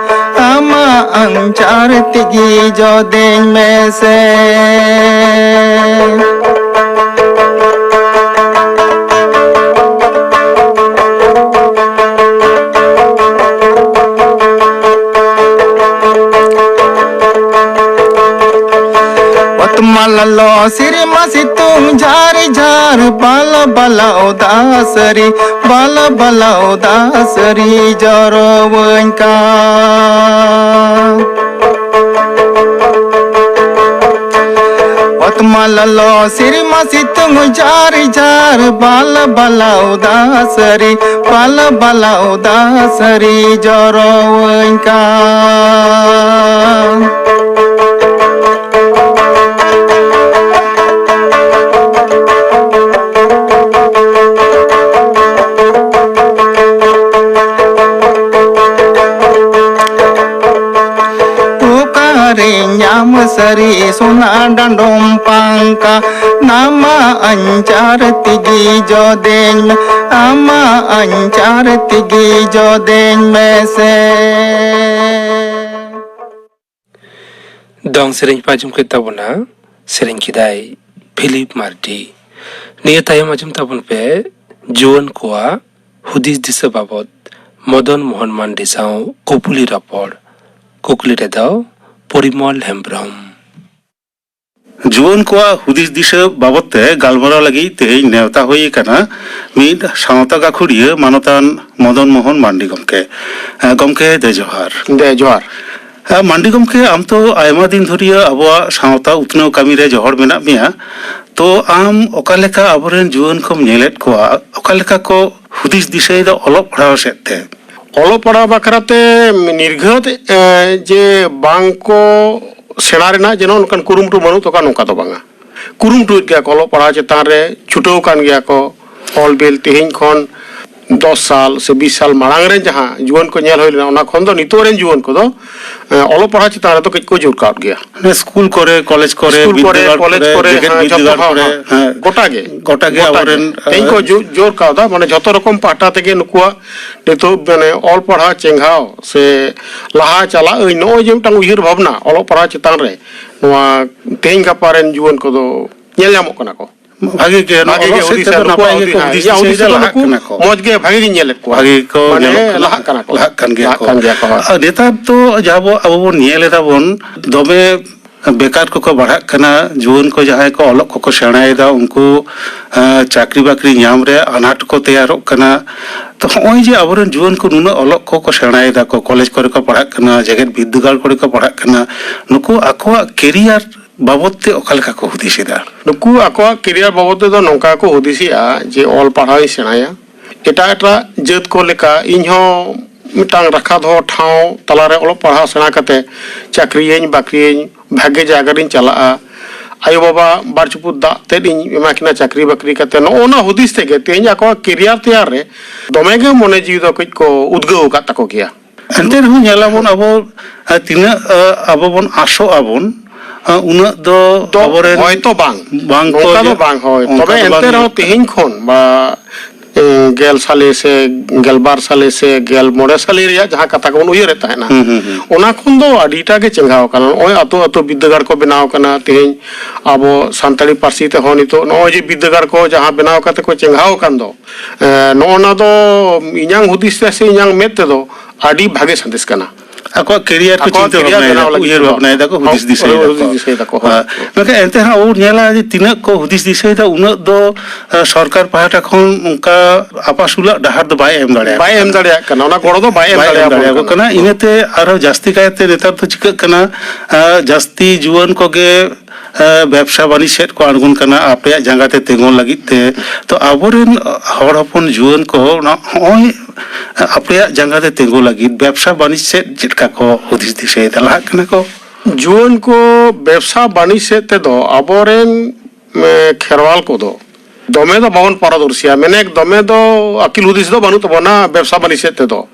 ᱟᱢᱟᱜ ᱟᱧᱪᱟᱨ ᱛᱮᱜᱮ ᱡᱚᱫᱮᱧ ᱢᱮᱥᱮ᱾ ᱡᱷᱟᱨ ᱡᱷᱟᱨ ᱵᱟᱞᱟ ᱵᱟᱞᱟ ᱚᱫᱟ ᱥᱟᱹᱨᱤ, ᱵᱟᱞᱟ ᱵᱟᱞᱟ ᱚᱫᱟ ᱥᱟᱹᱨᱤ ᱡᱚᱨᱚᱣᱟᱹᱧ ᱠᱟᱱ᱾ ᱚᱛᱢᱟ ᱞᱚᱞᱚ ᱥᱮᱨᱢᱟ ᱥᱤᱛᱩᱝ ᱡᱷᱟᱨ ᱡᱷᱟᱨ ᱵᱟᱞᱟ ᱵᱟᱞᱟ ᱚᱫᱟ ᱥᱟᱹᱨᱤ, ᱵᱟᱞᱟ ᱵᱟᱞᱟ ᱚᱫᱟ ᱥᱟᱹᱨᱤ ᱡᱚᱨᱚᱣᱟᱹᱧ ᱠᱟᱱ᱾ ᱚᱠᱟᱨᱮ ᱧᱟᱢ ᱥᱟᱹᱨᱤ ᱥᱚᱱᱟ ᱰᱟᱸᱰᱚᱢ ᱯᱟᱝᱠᱟ, ᱱᱟᱢᱟ ᱟᱧᱪᱟᱨ ᱛᱮᱜᱮ ᱡᱚᱫᱮᱧ ᱢᱮ, ᱟᱢᱟ ᱟᱧᱪᱟᱨ ᱛᱮᱜᱮ ᱡᱚᱫᱮᱧ ᱢᱮᱥᱮ᱾ ᱫᱚᱝ ᱥᱮᱨᱮᱧ ᱯᱮ ᱟᱸᱡᱚᱢ ᱠᱮᱫ ᱛᱟᱵᱚᱱᱟ, ᱥᱮᱨᱮᱧ ᱠᱮᱫᱟᱭ ᱯᱷᱤᱞᱤᱯ ᱢᱟᱨᱰᱤ᱾ ᱱᱤᱭᱟᱹ ᱛᱟᱭᱚᱢ ᱟᱸᱡᱚᱢ ᱛᱟᱵᱚᱱ ᱯᱮ ᱡᱩᱣᱟᱹᱱ ᱠᱚᱣᱟᱜ ᱦᱩᱫᱤᱥ ᱫᱤᱥᱟᱹ ᱵᱟᱵᱚᱛ ᱢᱚᱫᱚᱱ ᱢᱳᱦᱚᱱ ᱢᱟᱱᱰᱤ ᱥᱟᱶ ᱠᱩᱯᱩᱞᱤ ᱨᱚᱯᱚᱲ᱾ ᱠᱩᱠᱞᱤ ᱨᱮᱫᱚ ᱯᱚᱨᱤᱢᱚᱞ ᱦᱮᱢᱵᱽᱨᱚᱢ᱾ ᱡᱩᱣᱟᱹᱱ ᱠᱚᱣᱟᱜ ᱦᱩᱫᱤᱥ ᱫᱤᱥᱟᱹ ᱵᱟᱵᱚᱛ ᱛᱮ ᱜᱟᱞᱢᱟᱨᱟᱣ ᱞᱟᱹᱜᱤᱫ ᱛᱮᱦᱮᱧ ᱱᱮᱣᱛᱟ ᱦᱩᱭ ᱟᱠᱟᱱᱟ ᱢᱤᱫ ᱥᱟᱶᱛᱟ ᱜᱟᱹᱠᱷᱩᱲᱤᱭᱟᱹ ᱢᱟᱱᱚᱛᱟᱱ ᱢᱚᱫᱚᱱ ᱢᱳᱦᱚᱱ ᱢᱟᱱᱰᱤ ᱜᱚᱢᱠᱮ᱾ ᱦᱮᱸ, ᱜᱚᱢᱠᱮ, ᱫᱮ ᱡᱚᱦᱟᱨ᱾ ᱫᱮ ᱡᱚᱦᱟᱨ᱾ ᱦᱮᱸ, ᱢᱟᱱᱰᱤ ᱜᱚᱢᱠᱮ, ᱟᱢ ᱛᱚ ᱟᱭᱢᱟ ᱫᱤᱱ ᱫᱷᱩᱨᱤᱭᱟᱹ ᱟᱵᱚᱣᱟᱜ ᱥᱟᱶᱛᱟ ᱩᱛᱱᱟᱹᱣ ᱠᱟᱹᱢᱤ ᱨᱮ ᱡᱚᱦᱚᱲ ᱢᱮᱱᱟᱜ ᱢᱮᱭᱟ, ᱛᱚ ᱟᱢ ᱚᱠᱟ ᱞᱮᱠᱟ ᱟᱵᱚᱨᱮᱱ ᱡᱩᱣᱟᱹᱱ ᱠᱚᱢ ᱧᱮᱞᱮᱫ ᱠᱚᱣᱟ, ᱚᱠᱟ ᱞᱮᱠᱟ ᱠᱚ ᱦᱩᱫᱤᱥ ᱫᱤᱥᱟᱹᱭᱮᱫᱟ ᱚᱞᱚᱜ ᱯᱟᱲᱦᱟᱣ ᱥᱮᱫ ᱛᱮ? ᱚᱞᱚᱜ ᱯᱟᱲᱦᱟᱣ ᱵᱟᱠᱷᱨᱟᱛᱮ ᱱᱤᱨᱜᱷᱟᱹᱛ, ᱮ, ᱡᱮ ᱵᱟᱝ ᱠᱚ ᱥᱮᱬᱟ ᱨᱮᱱᱟᱜ ᱡᱮᱱᱚ ᱚᱱᱠᱟᱱ ᱠᱩᱨᱩᱢᱩᱴᱩ ᱵᱟᱹᱱᱩᱜ ᱛᱟᱠᱚᱣᱟ, ᱱᱚᱝᱠᱟ ᱫᱚ ᱵᱟᱝᱟ᱾ ᱠᱩᱨᱩᱢᱩᱴᱩᱭᱮᱫ ᱜᱮᱭᱟ ᱠᱚ, ᱚᱞᱚᱜ ᱯᱟᱲᱦᱟᱣ ᱪᱮᱛᱟᱱ ᱨᱮ ᱪᱷᱩᱴᱟᱹᱣ ᱟᱠᱟᱱ ᱜᱮᱭᱟ ᱠᱚ᱾ ᱚᱞ ᱵᱤᱞ ᱛᱮᱦᱮᱧ ᱠᱷᱚᱱ ᱫᱚᱥ ᱥᱟᱞ ᱥᱮ ᱵᱤᱥ ᱥᱟᱞ ᱢᱟᱲᱟᱝ ᱨᱮᱱ ᱡᱟᱦᱟᱸ ᱡᱩᱣᱟᱹᱱ ᱠᱚ ᱧᱮᱞ ᱦᱩᱭ ᱞᱮᱱᱟ, ᱚᱱᱟ ᱠᱷᱚᱱ ᱫᱚ ᱱᱤᱛᱚᱜ ᱨᱮᱱ ᱡᱩᱣᱟᱹᱱ ᱠᱚᱫᱚ, ᱮ, ᱚᱞᱚᱜ ᱯᱟᱲᱦᱟᱣ ᱪᱮᱛᱟᱱ ᱨᱮᱫᱚ ᱠᱟᱹᱡ ᱠᱚ ᱡᱳᱨ ᱠᱟᱣᱫ ᱜᱮᱭᱟ᱾ ᱢᱟᱱᱮ ᱥᱠᱩᱞ ᱠᱚᱨᱮ, ᱠᱚᱞᱮᱡᱽ ᱠᱚᱨᱮ, ᱥᱠᱩᱞ ᱠᱚᱨᱮ, ᱵᱤᱨᱫᱟᱹᱜᱟᱲ ᱠᱚᱞᱮᱡᱽ ᱠᱚᱨᱮ, ᱠᱚᱨᱮ, ᱡᱮᱜᱮᱛ ᱦᱮᱸ, ᱡᱚᱛᱚ, ᱵᱤᱨᱫᱟᱹᱜᱟᱲ ᱦᱮᱸ, ᱠᱚᱨᱮ, ᱦᱮᱸ, ᱦᱮᱸ, ᱜᱚᱴᱟ ᱜᱮ᱾ ᱜᱚᱴᱟ ᱜᱮ ᱜᱚᱴᱟ ᱜᱮ᱾ ᱟᱵᱚᱨᱮᱱ, ᱛᱮᱦᱮᱧ ᱠᱚ ᱮ, ᱡᱳ-, ᱡᱳᱨ ᱠᱟᱣᱫᱟ, ᱢᱟᱱᱮ ᱡᱷᱚᱛᱚ ᱨᱚᱠᱚᱢ ᱯᱟᱦᱴᱟ ᱛᱮᱜᱮ ᱱᱩᱠᱩᱣᱟᱜ ᱱᱤᱛᱚᱜ ᱢᱟᱱᱮ ᱚᱞ ᱯᱟᱲᱦᱟᱣ ᱪᱮᱸᱜᱷᱟᱣ ᱥᱮ ᱞᱟᱦᱟ ᱪᱟᱞᱟᱜ ᱟᱹᱧ, ᱱᱚᱜᱼᱚᱭ ᱡᱮ ᱢᱤᱫᱴᱟᱝ ᱩᱭᱦᱟᱹᱨ ᱵᱷᱟᱵᱽᱱᱟ ᱚᱞᱚᱜ ᱯᱟᱲᱦᱟᱣ ᱪᱮᱛᱟᱱ ᱨᱮ, ᱱᱚᱣᱟ ᱛᱮᱦᱮᱧ ᱜᱟᱯᱟ ᱨᱮᱱ ᱡᱩᱣᱟᱹᱱ ᱠᱚᱫᱚ ᱧᱮᱞ ᱧᱟᱢᱚᱜ ᱠᱟᱱᱟ ᱠᱚ᱾ ᱵᱷᱟᱜᱮ ᱜᱮ, ᱱᱚᱣᱟ ᱵᱷᱟᱜᱮ ᱜᱮ ᱚᱞᱚᱜ ᱥᱮᱫ ᱦᱩᱫᱤᱥ, ᱛᱮᱫᱚ ᱱᱩᱠᱩᱣᱟᱜ ᱱᱟᱯᱟᱭ ᱦᱩᱫᱤᱥ, ᱜᱮᱠᱚ ᱦᱮᱸ, ᱦᱩᱫᱤᱥ ᱤᱧᱟᱹᱜ ᱦᱩᱫᱤᱥ ᱫᱤᱥᱟᱹᱭᱮᱫᱟ, ᱛᱮᱫᱚ ᱞᱟᱦᱟᱜ ᱱᱩᱠᱩ ᱠᱟᱱᱟ ᱠᱚ᱾ ᱢᱚᱡᱽ ᱜᱮ, ᱵᱷᱟᱜᱮ ᱜᱤᱧ ᱧᱮᱞᱮᱫ ᱠᱚᱣᱟ᱾ ᱵᱷᱟᱜᱮ ᱜᱮᱠᱚ ᱢᱟᱱᱮ ᱧᱮᱞᱚᱜ ᱠᱟᱱᱟ᱾ ᱞᱟᱦᱟᱜ ᱠᱟᱱᱟ ᱠᱚ᱾ ᱞᱟᱦᱟᱜ ᱠᱟᱱ ᱜᱮᱭᱟ ᱞᱟᱦᱟᱜ ᱠᱚ᱾ ᱠᱟᱱ ᱜᱮᱭᱟ ᱠᱚ, ᱦᱳᱭ᱾ ᱟᱨ ᱱᱮᱛᱟᱨ ᱫᱚ ᱡᱟᱦᱟᱸ ᱵᱚ, ᱟᱵᱚ ᱵᱚᱱ ᱧᱮᱞ ᱮᱫᱟ ᱵᱚᱱ, ᱫᱚᱢᱮ ᱵᱮᱠᱟᱨ ᱠᱚᱠᱚ ᱵᱟᱲᱦᱟᱜ ᱠᱟᱱᱟ, ᱡᱩᱣᱟᱹᱱ ᱠᱚ ᱡᱟᱦᱟᱸᱭ ᱠᱚ ᱚᱞᱚᱜ ᱠᱚᱠᱚ ᱥᱮᱬᱟᱭᱮᱫᱟ, ᱩᱱᱠᱩ ᱮᱸ, ᱪᱟᱹᱠᱨᱤ ᱵᱟᱹᱠᱨᱤ ᱧᱟᱢ ᱨᱮ ᱟᱱᱟᱴ ᱠᱚ ᱛᱮᱭᱟᱨᱚᱜ ᱠᱟᱱᱟ᱾ ᱛᱚ, ᱦᱚᱸᱜᱼᱚᱭ ᱡᱮ ᱟᱵᱚᱨᱮᱱ ᱡᱩᱣᱟᱹᱱ ᱠᱚ ᱱᱩᱱᱟᱹᱜ ᱚᱞᱚᱜ ᱠᱚᱠᱚ ᱥᱮᱬᱟᱭᱮᱫᱟ ᱠᱚ, ᱠᱚᱞᱮᱡᱽ ᱠᱚᱨᱮ ᱠᱚ ᱯᱟᱲᱦᱟᱜ ᱠᱟᱱᱟ, ᱡᱮᱜᱮᱛ ᱵᱤᱨᱫᱟᱹᱜᱟᱲ ᱠᱚᱨᱮ ᱠᱚ ᱯᱟᱲᱦᱟᱜ ᱠᱟᱱᱟ, ᱱᱩᱠᱩ ᱟᱠᱚᱣᱟᱜ ᱠᱮᱨᱤᱭᱟᱨ ᱵᱟᱵᱚᱫ ᱛᱮ ᱚᱠᱟ ᱞᱮᱠᱟ ᱠᱚ ᱦᱩᱫᱤᱥ ᱮᱫᱟ? ᱱᱩᱠᱩ ᱟᱠᱚᱣᱟᱜ ᱠᱮᱨᱤᱭᱟᱨ ᱵᱟᱵᱚᱫ ᱛᱮᱫᱚ ᱱᱚᱝᱠᱟ ᱠᱚ ᱦᱩᱫᱤᱥᱮᱜᱼᱟ ᱡᱮ ᱚᱞ ᱯᱟᱲᱦᱟᱣ ᱤᱧ ᱥᱮᱬᱟᱭᱟ, ᱮᱴᱟᱜ ᱮᱴᱟᱜ ᱡᱟᱹᱛ ᱠᱚ ᱞᱮᱠᱟ ᱤᱧ ᱦᱚᱸ ᱢᱤᱫᱴᱟᱝ ᱨᱟᱠᱷᱟ ᱫᱚᱦᱚ ᱴᱷᱟᱶ ᱛᱟᱞᱟᱨᱮ ᱚᱞᱚᱜ ᱯᱟᱲᱦᱟᱣ ᱥᱮᱬᱟ ᱠᱟᱛᱮ ᱪᱟᱹᱠᱨᱤᱭᱟᱹᱧ, ᱵᱟᱹᱠᱨᱤᱭᱟᱹᱧ, ᱵᱷᱟᱜᱮ ᱡᱟᱭᱜᱟ ᱨᱤᱧ ᱪᱟᱞᱟᱜᱼᱟ, ᱟᱭᱳᱼᱵᱟᱵᱟ ᱵᱟᱨ ᱪᱩᱯᱩᱫ ᱫᱟᱜ ᱛᱮᱫ ᱤᱧ ᱮᱢᱟ ᱠᱤᱱᱟ ᱪᱟᱹᱠᱨᱤ ᱵᱟᱹᱠᱨᱤ ᱠᱟᱛᱮ᱾ ᱱᱚᱜᱼᱚ ᱱᱟ ᱦᱩᱫᱤᱥ ᱛᱮᱜᱮ ᱛᱮᱦᱮᱧ ᱟᱠᱚᱣᱟᱜ ᱠᱮᱨᱤᱭᱟᱨ ᱛᱮᱭᱟᱨ ᱨᱮ ᱫᱚᱢᱮ ᱜᱮ ᱢᱚᱱᱮ ᱡᱤᱣᱤ ᱫᱚ ᱠᱟᱹᱡ ᱠᱚ ᱩᱫᱽᱜᱟᱹᱣ ᱟᱠᱟᱫ ᱛᱟᱠᱚ ᱜᱮᱭᱟ᱾ ᱮᱱᱛᱮ ᱨᱮᱦᱚᱸ ᱧᱮᱞᱟᱵᱚᱱ ᱟᱵᱚ, ᱟᱨ ᱛᱤᱱᱟᱹᱜ ᱟᱸ, ᱟᱵᱚ ᱵᱚᱱ ᱟᱥᱚᱜ ᱟᱵᱚᱱ, ᱟᱸ, ᱩᱱᱟᱹᱜ ᱫᱚ ᱫᱚ ᱟᱵᱚᱨᱮᱱ ᱦᱚᱭᱛᱚ ᱵᱟᱝ, ᱵᱟᱝ ᱠᱚ ᱱᱚᱝᱠᱟ ᱫᱚ ᱡᱮ-, ᱵᱟᱝ ᱦᱳᱭ᱾ ᱚᱱᱠᱟ ᱛᱚᱵᱮ ᱫᱚ ᱵᱟᱝ ᱮᱱᱛᱮ ᱨᱮᱦᱚᱸ ᱦᱩᱭᱩᱜᱼᱟ᱾ ᱛᱮᱦᱮᱧ ᱠᱷᱚᱱ ᱵᱟ ᱮ, ᱜᱮᱞ ᱥᱟᱞᱮ ᱥᱮ ᱜᱮᱞᱵᱟᱨ ᱥᱟᱞᱮ ᱥᱮ ᱜᱮᱞ ᱢᱚᱬᱮ ᱥᱟᱞᱮ ᱨᱮᱭᱟᱜ ᱡᱟᱦᱟᱸ ᱠᱟᱛᱷᱟ ᱠᱚᱵᱚᱱ ᱩᱭᱦᱟᱹᱨᱮᱫ ᱛᱟᱦᱮᱱᱟ, ᱦᱩᱸ, ᱦᱩᱸ, ᱦᱩᱸ᱾ ᱚᱱᱟ ᱠᱷᱚᱱ ᱫᱚ ᱟᱹᱰᱤᱴᱟ ᱜᱮ ᱪᱮᱸᱜᱷᱟᱣ ᱟᱠᱟᱱᱟ᱾ ᱱᱚᱜᱼᱚᱭ ᱟᱛᱳ ᱟᱛᱳ ᱵᱤᱨᱫᱟᱹᱜᱟᱲ ᱠᱚ ᱵᱮᱱᱟᱣ ᱟᱠᱟᱱᱟ᱾ ᱛᱮᱦᱮᱧ ᱟᱵᱚ ᱥᱟᱱᱛᱟᱲᱤ ᱯᱟᱹᱨᱥᱤ ᱛᱮᱦᱚᱸ ᱱᱤᱛᱚᱜ ᱱᱚᱜᱼᱚᱭ ᱡᱮ ᱵᱤᱨᱫᱟᱹᱜᱟᱲ ᱠᱚ ᱡᱟᱦᱟᱸ ᱵᱮᱱᱟᱣ ᱠᱟᱛᱮ ᱠᱚ ᱪᱮᱸᱜᱷᱟᱣ ᱟᱠᱟᱱ ᱫᱚ, ᱮ, ᱱᱚᱜᱼᱚ ᱱᱟ ᱫᱚ ᱤᱧᱟᱹᱝ ᱦᱩᱫᱤᱥ ᱛᱮ ᱥᱮ ᱤᱧᱟᱹᱝ ᱢᱮᱫ ᱛᱮᱫᱚ ᱟᱹᱰᱤ ᱵᱷᱟᱜᱮ ᱥᱟᱸᱫᱮᱥ ᱠᱟᱱᱟ᱾ ᱟᱠᱚᱣᱟᱜ ᱠᱮᱨᱤᱭᱟᱨ ᱠᱚ ᱟᱠᱚᱣᱟᱜ ᱪᱤᱱᱛᱟᱹ ᱠᱮᱨᱤᱭᱟᱨ ᱵᱷᱟᱵᱽᱱᱟᱭᱮᱫᱟ ᱵᱮᱱᱟᱣ ᱠᱚ, ᱞᱟᱹᱜᱤᱫ ᱩᱭᱦᱟᱹᱨ ᱫᱚ᱾ ᱵᱷᱟᱵᱽᱱᱟᱭᱮᱫᱟ ᱠᱚ, ᱦᱩᱫᱤᱥ ᱦᱳᱭ, ᱫᱤᱥᱟᱹᱭᱮᱫᱟ ᱦᱩᱫᱤᱥ ᱠᱚ᱾ ᱫᱤᱥᱟᱹᱭᱮᱫᱟ ᱠᱚ, ᱦᱳᱭ᱾ ᱟᱨ ᱢᱮᱱᱠᱷᱟᱱ ᱮᱱᱛᱮ ᱦᱚᱸ ᱟᱵᱚ ᱧᱮᱞᱟ ᱡᱮ ᱛᱤᱱᱟᱹᱜ ᱠᱚ ᱦᱩᱫᱤᱥ ᱫᱤᱥᱟᱹᱭᱮᱫᱟ, ᱩᱱᱟᱹᱜ ᱫᱚ, ᱮ, ᱥᱚᱨᱠᱟᱨ ᱯᱟᱦᱴᱟ ᱠᱷᱚᱱ ᱚᱱᱠᱟ ᱟᱯᱟᱥᱩᱞᱟᱜ ᱰᱟᱦᱟᱨ ᱫᱚ ᱵᱟᱭ ᱮᱢ ᱫᱟᱲᱮᱭᱟᱠᱚ ᱵᱟᱭ ᱮᱢ ᱠᱟᱱᱟ᱾ ᱫᱟᱲᱮᱭᱟᱜ ᱠᱟᱱᱟ, ᱚᱱᱟ ᱜᱚᱲᱚ ᱫᱚ ᱵᱟᱭ ᱮᱢ ᱵᱟᱭ ᱮᱢ ᱫᱟᱲᱮᱭᱟᱵᱚᱱ ᱫᱟᱲᱮᱭᱟᱠᱚ ᱠᱟᱱᱟ᱾ ᱠᱟᱱᱟ᱾ ᱤᱱᱟᱹᱛᱮ ᱟᱨᱦᱚᱸ ᱡᱟᱹᱥᱛᱤ ᱠᱟᱭᱛᱮ ᱱᱮᱛᱟᱨ ᱫᱚ ᱪᱤᱠᱟᱹᱜ ᱠᱟᱱᱟ, ᱮ, ᱡᱟᱹᱥᱛᱤ ᱡᱩᱣᱟᱹᱱ ᱠᱚᱜᱮ, ᱮ, ᱵᱮᱵᱽᱥᱟ ᱵᱟᱹᱱᱤᱡᱽ ᱥᱮᱫ ᱠᱚ ᱟᱬᱜᱚᱱ ᱠᱟᱱᱟ ᱟᱯᱮᱭᱟᱜ ᱡᱟᱸᱜᱟ ᱛᱮ ᱛᱤᱸᱜᱩᱱ ᱞᱟᱹᱜᱤᱫ ᱛᱮ᱾ ᱛᱚ ᱟᱵᱚᱨᱮᱱ ᱦᱚᱲ ᱦᱚᱯᱚᱱ ᱡᱩᱣᱟᱹᱱ ᱠᱚ ᱚᱱᱟ ᱦᱚᱸᱜᱼᱚᱭ ᱟᱯᱮᱭᱟᱜ ᱡᱟᱸᱜᱟ ᱛᱮ ᱛᱤᱸᱜᱩ ᱞᱟᱹᱜᱤᱫ ᱵᱮᱵᱽᱥᱟ ᱵᱟᱹᱱᱤᱡᱽ ᱥᱮᱫ ᱪᱮᱫ ᱞᱮᱠᱟ ᱠᱚ ᱦᱩᱫᱤᱥ ᱫᱤᱥᱟᱹᱭᱮᱫᱟ, ᱞᱟᱦᱟᱜ ᱠᱟᱱᱟ ᱠᱚ? ᱡᱩᱣᱟᱹᱱ ᱠᱚ ᱵᱮᱵᱽᱥᱟ ᱵᱟᱹᱱᱤᱡᱽ ᱥᱮᱫ ᱛᱮᱫᱚ ᱟᱵᱚᱨᱮᱱ, ᱮ, ᱠᱷᱮᱨᱣᱟᱞ ᱠᱚᱫᱚ ᱫᱚᱢᱮ ᱫᱚ ᱵᱟᱵᱚᱱ ᱯᱟᱨᱚᱫᱚᱨᱥᱤᱭᱟ, ᱢᱮᱱᱮᱠ ᱫᱚᱢᱮ ᱫᱚ ᱟᱹᱠᱤᱞ ᱦᱩᱫᱤᱥ ᱫᱚ ᱵᱟᱹᱱᱩᱜ ᱛᱟᱵᱚᱱᱟ ᱵᱮᱵᱽᱥᱟ ᱵᱟᱹᱱᱤᱡᱽ ᱥᱮᱫ ᱛᱮᱫᱚ᱾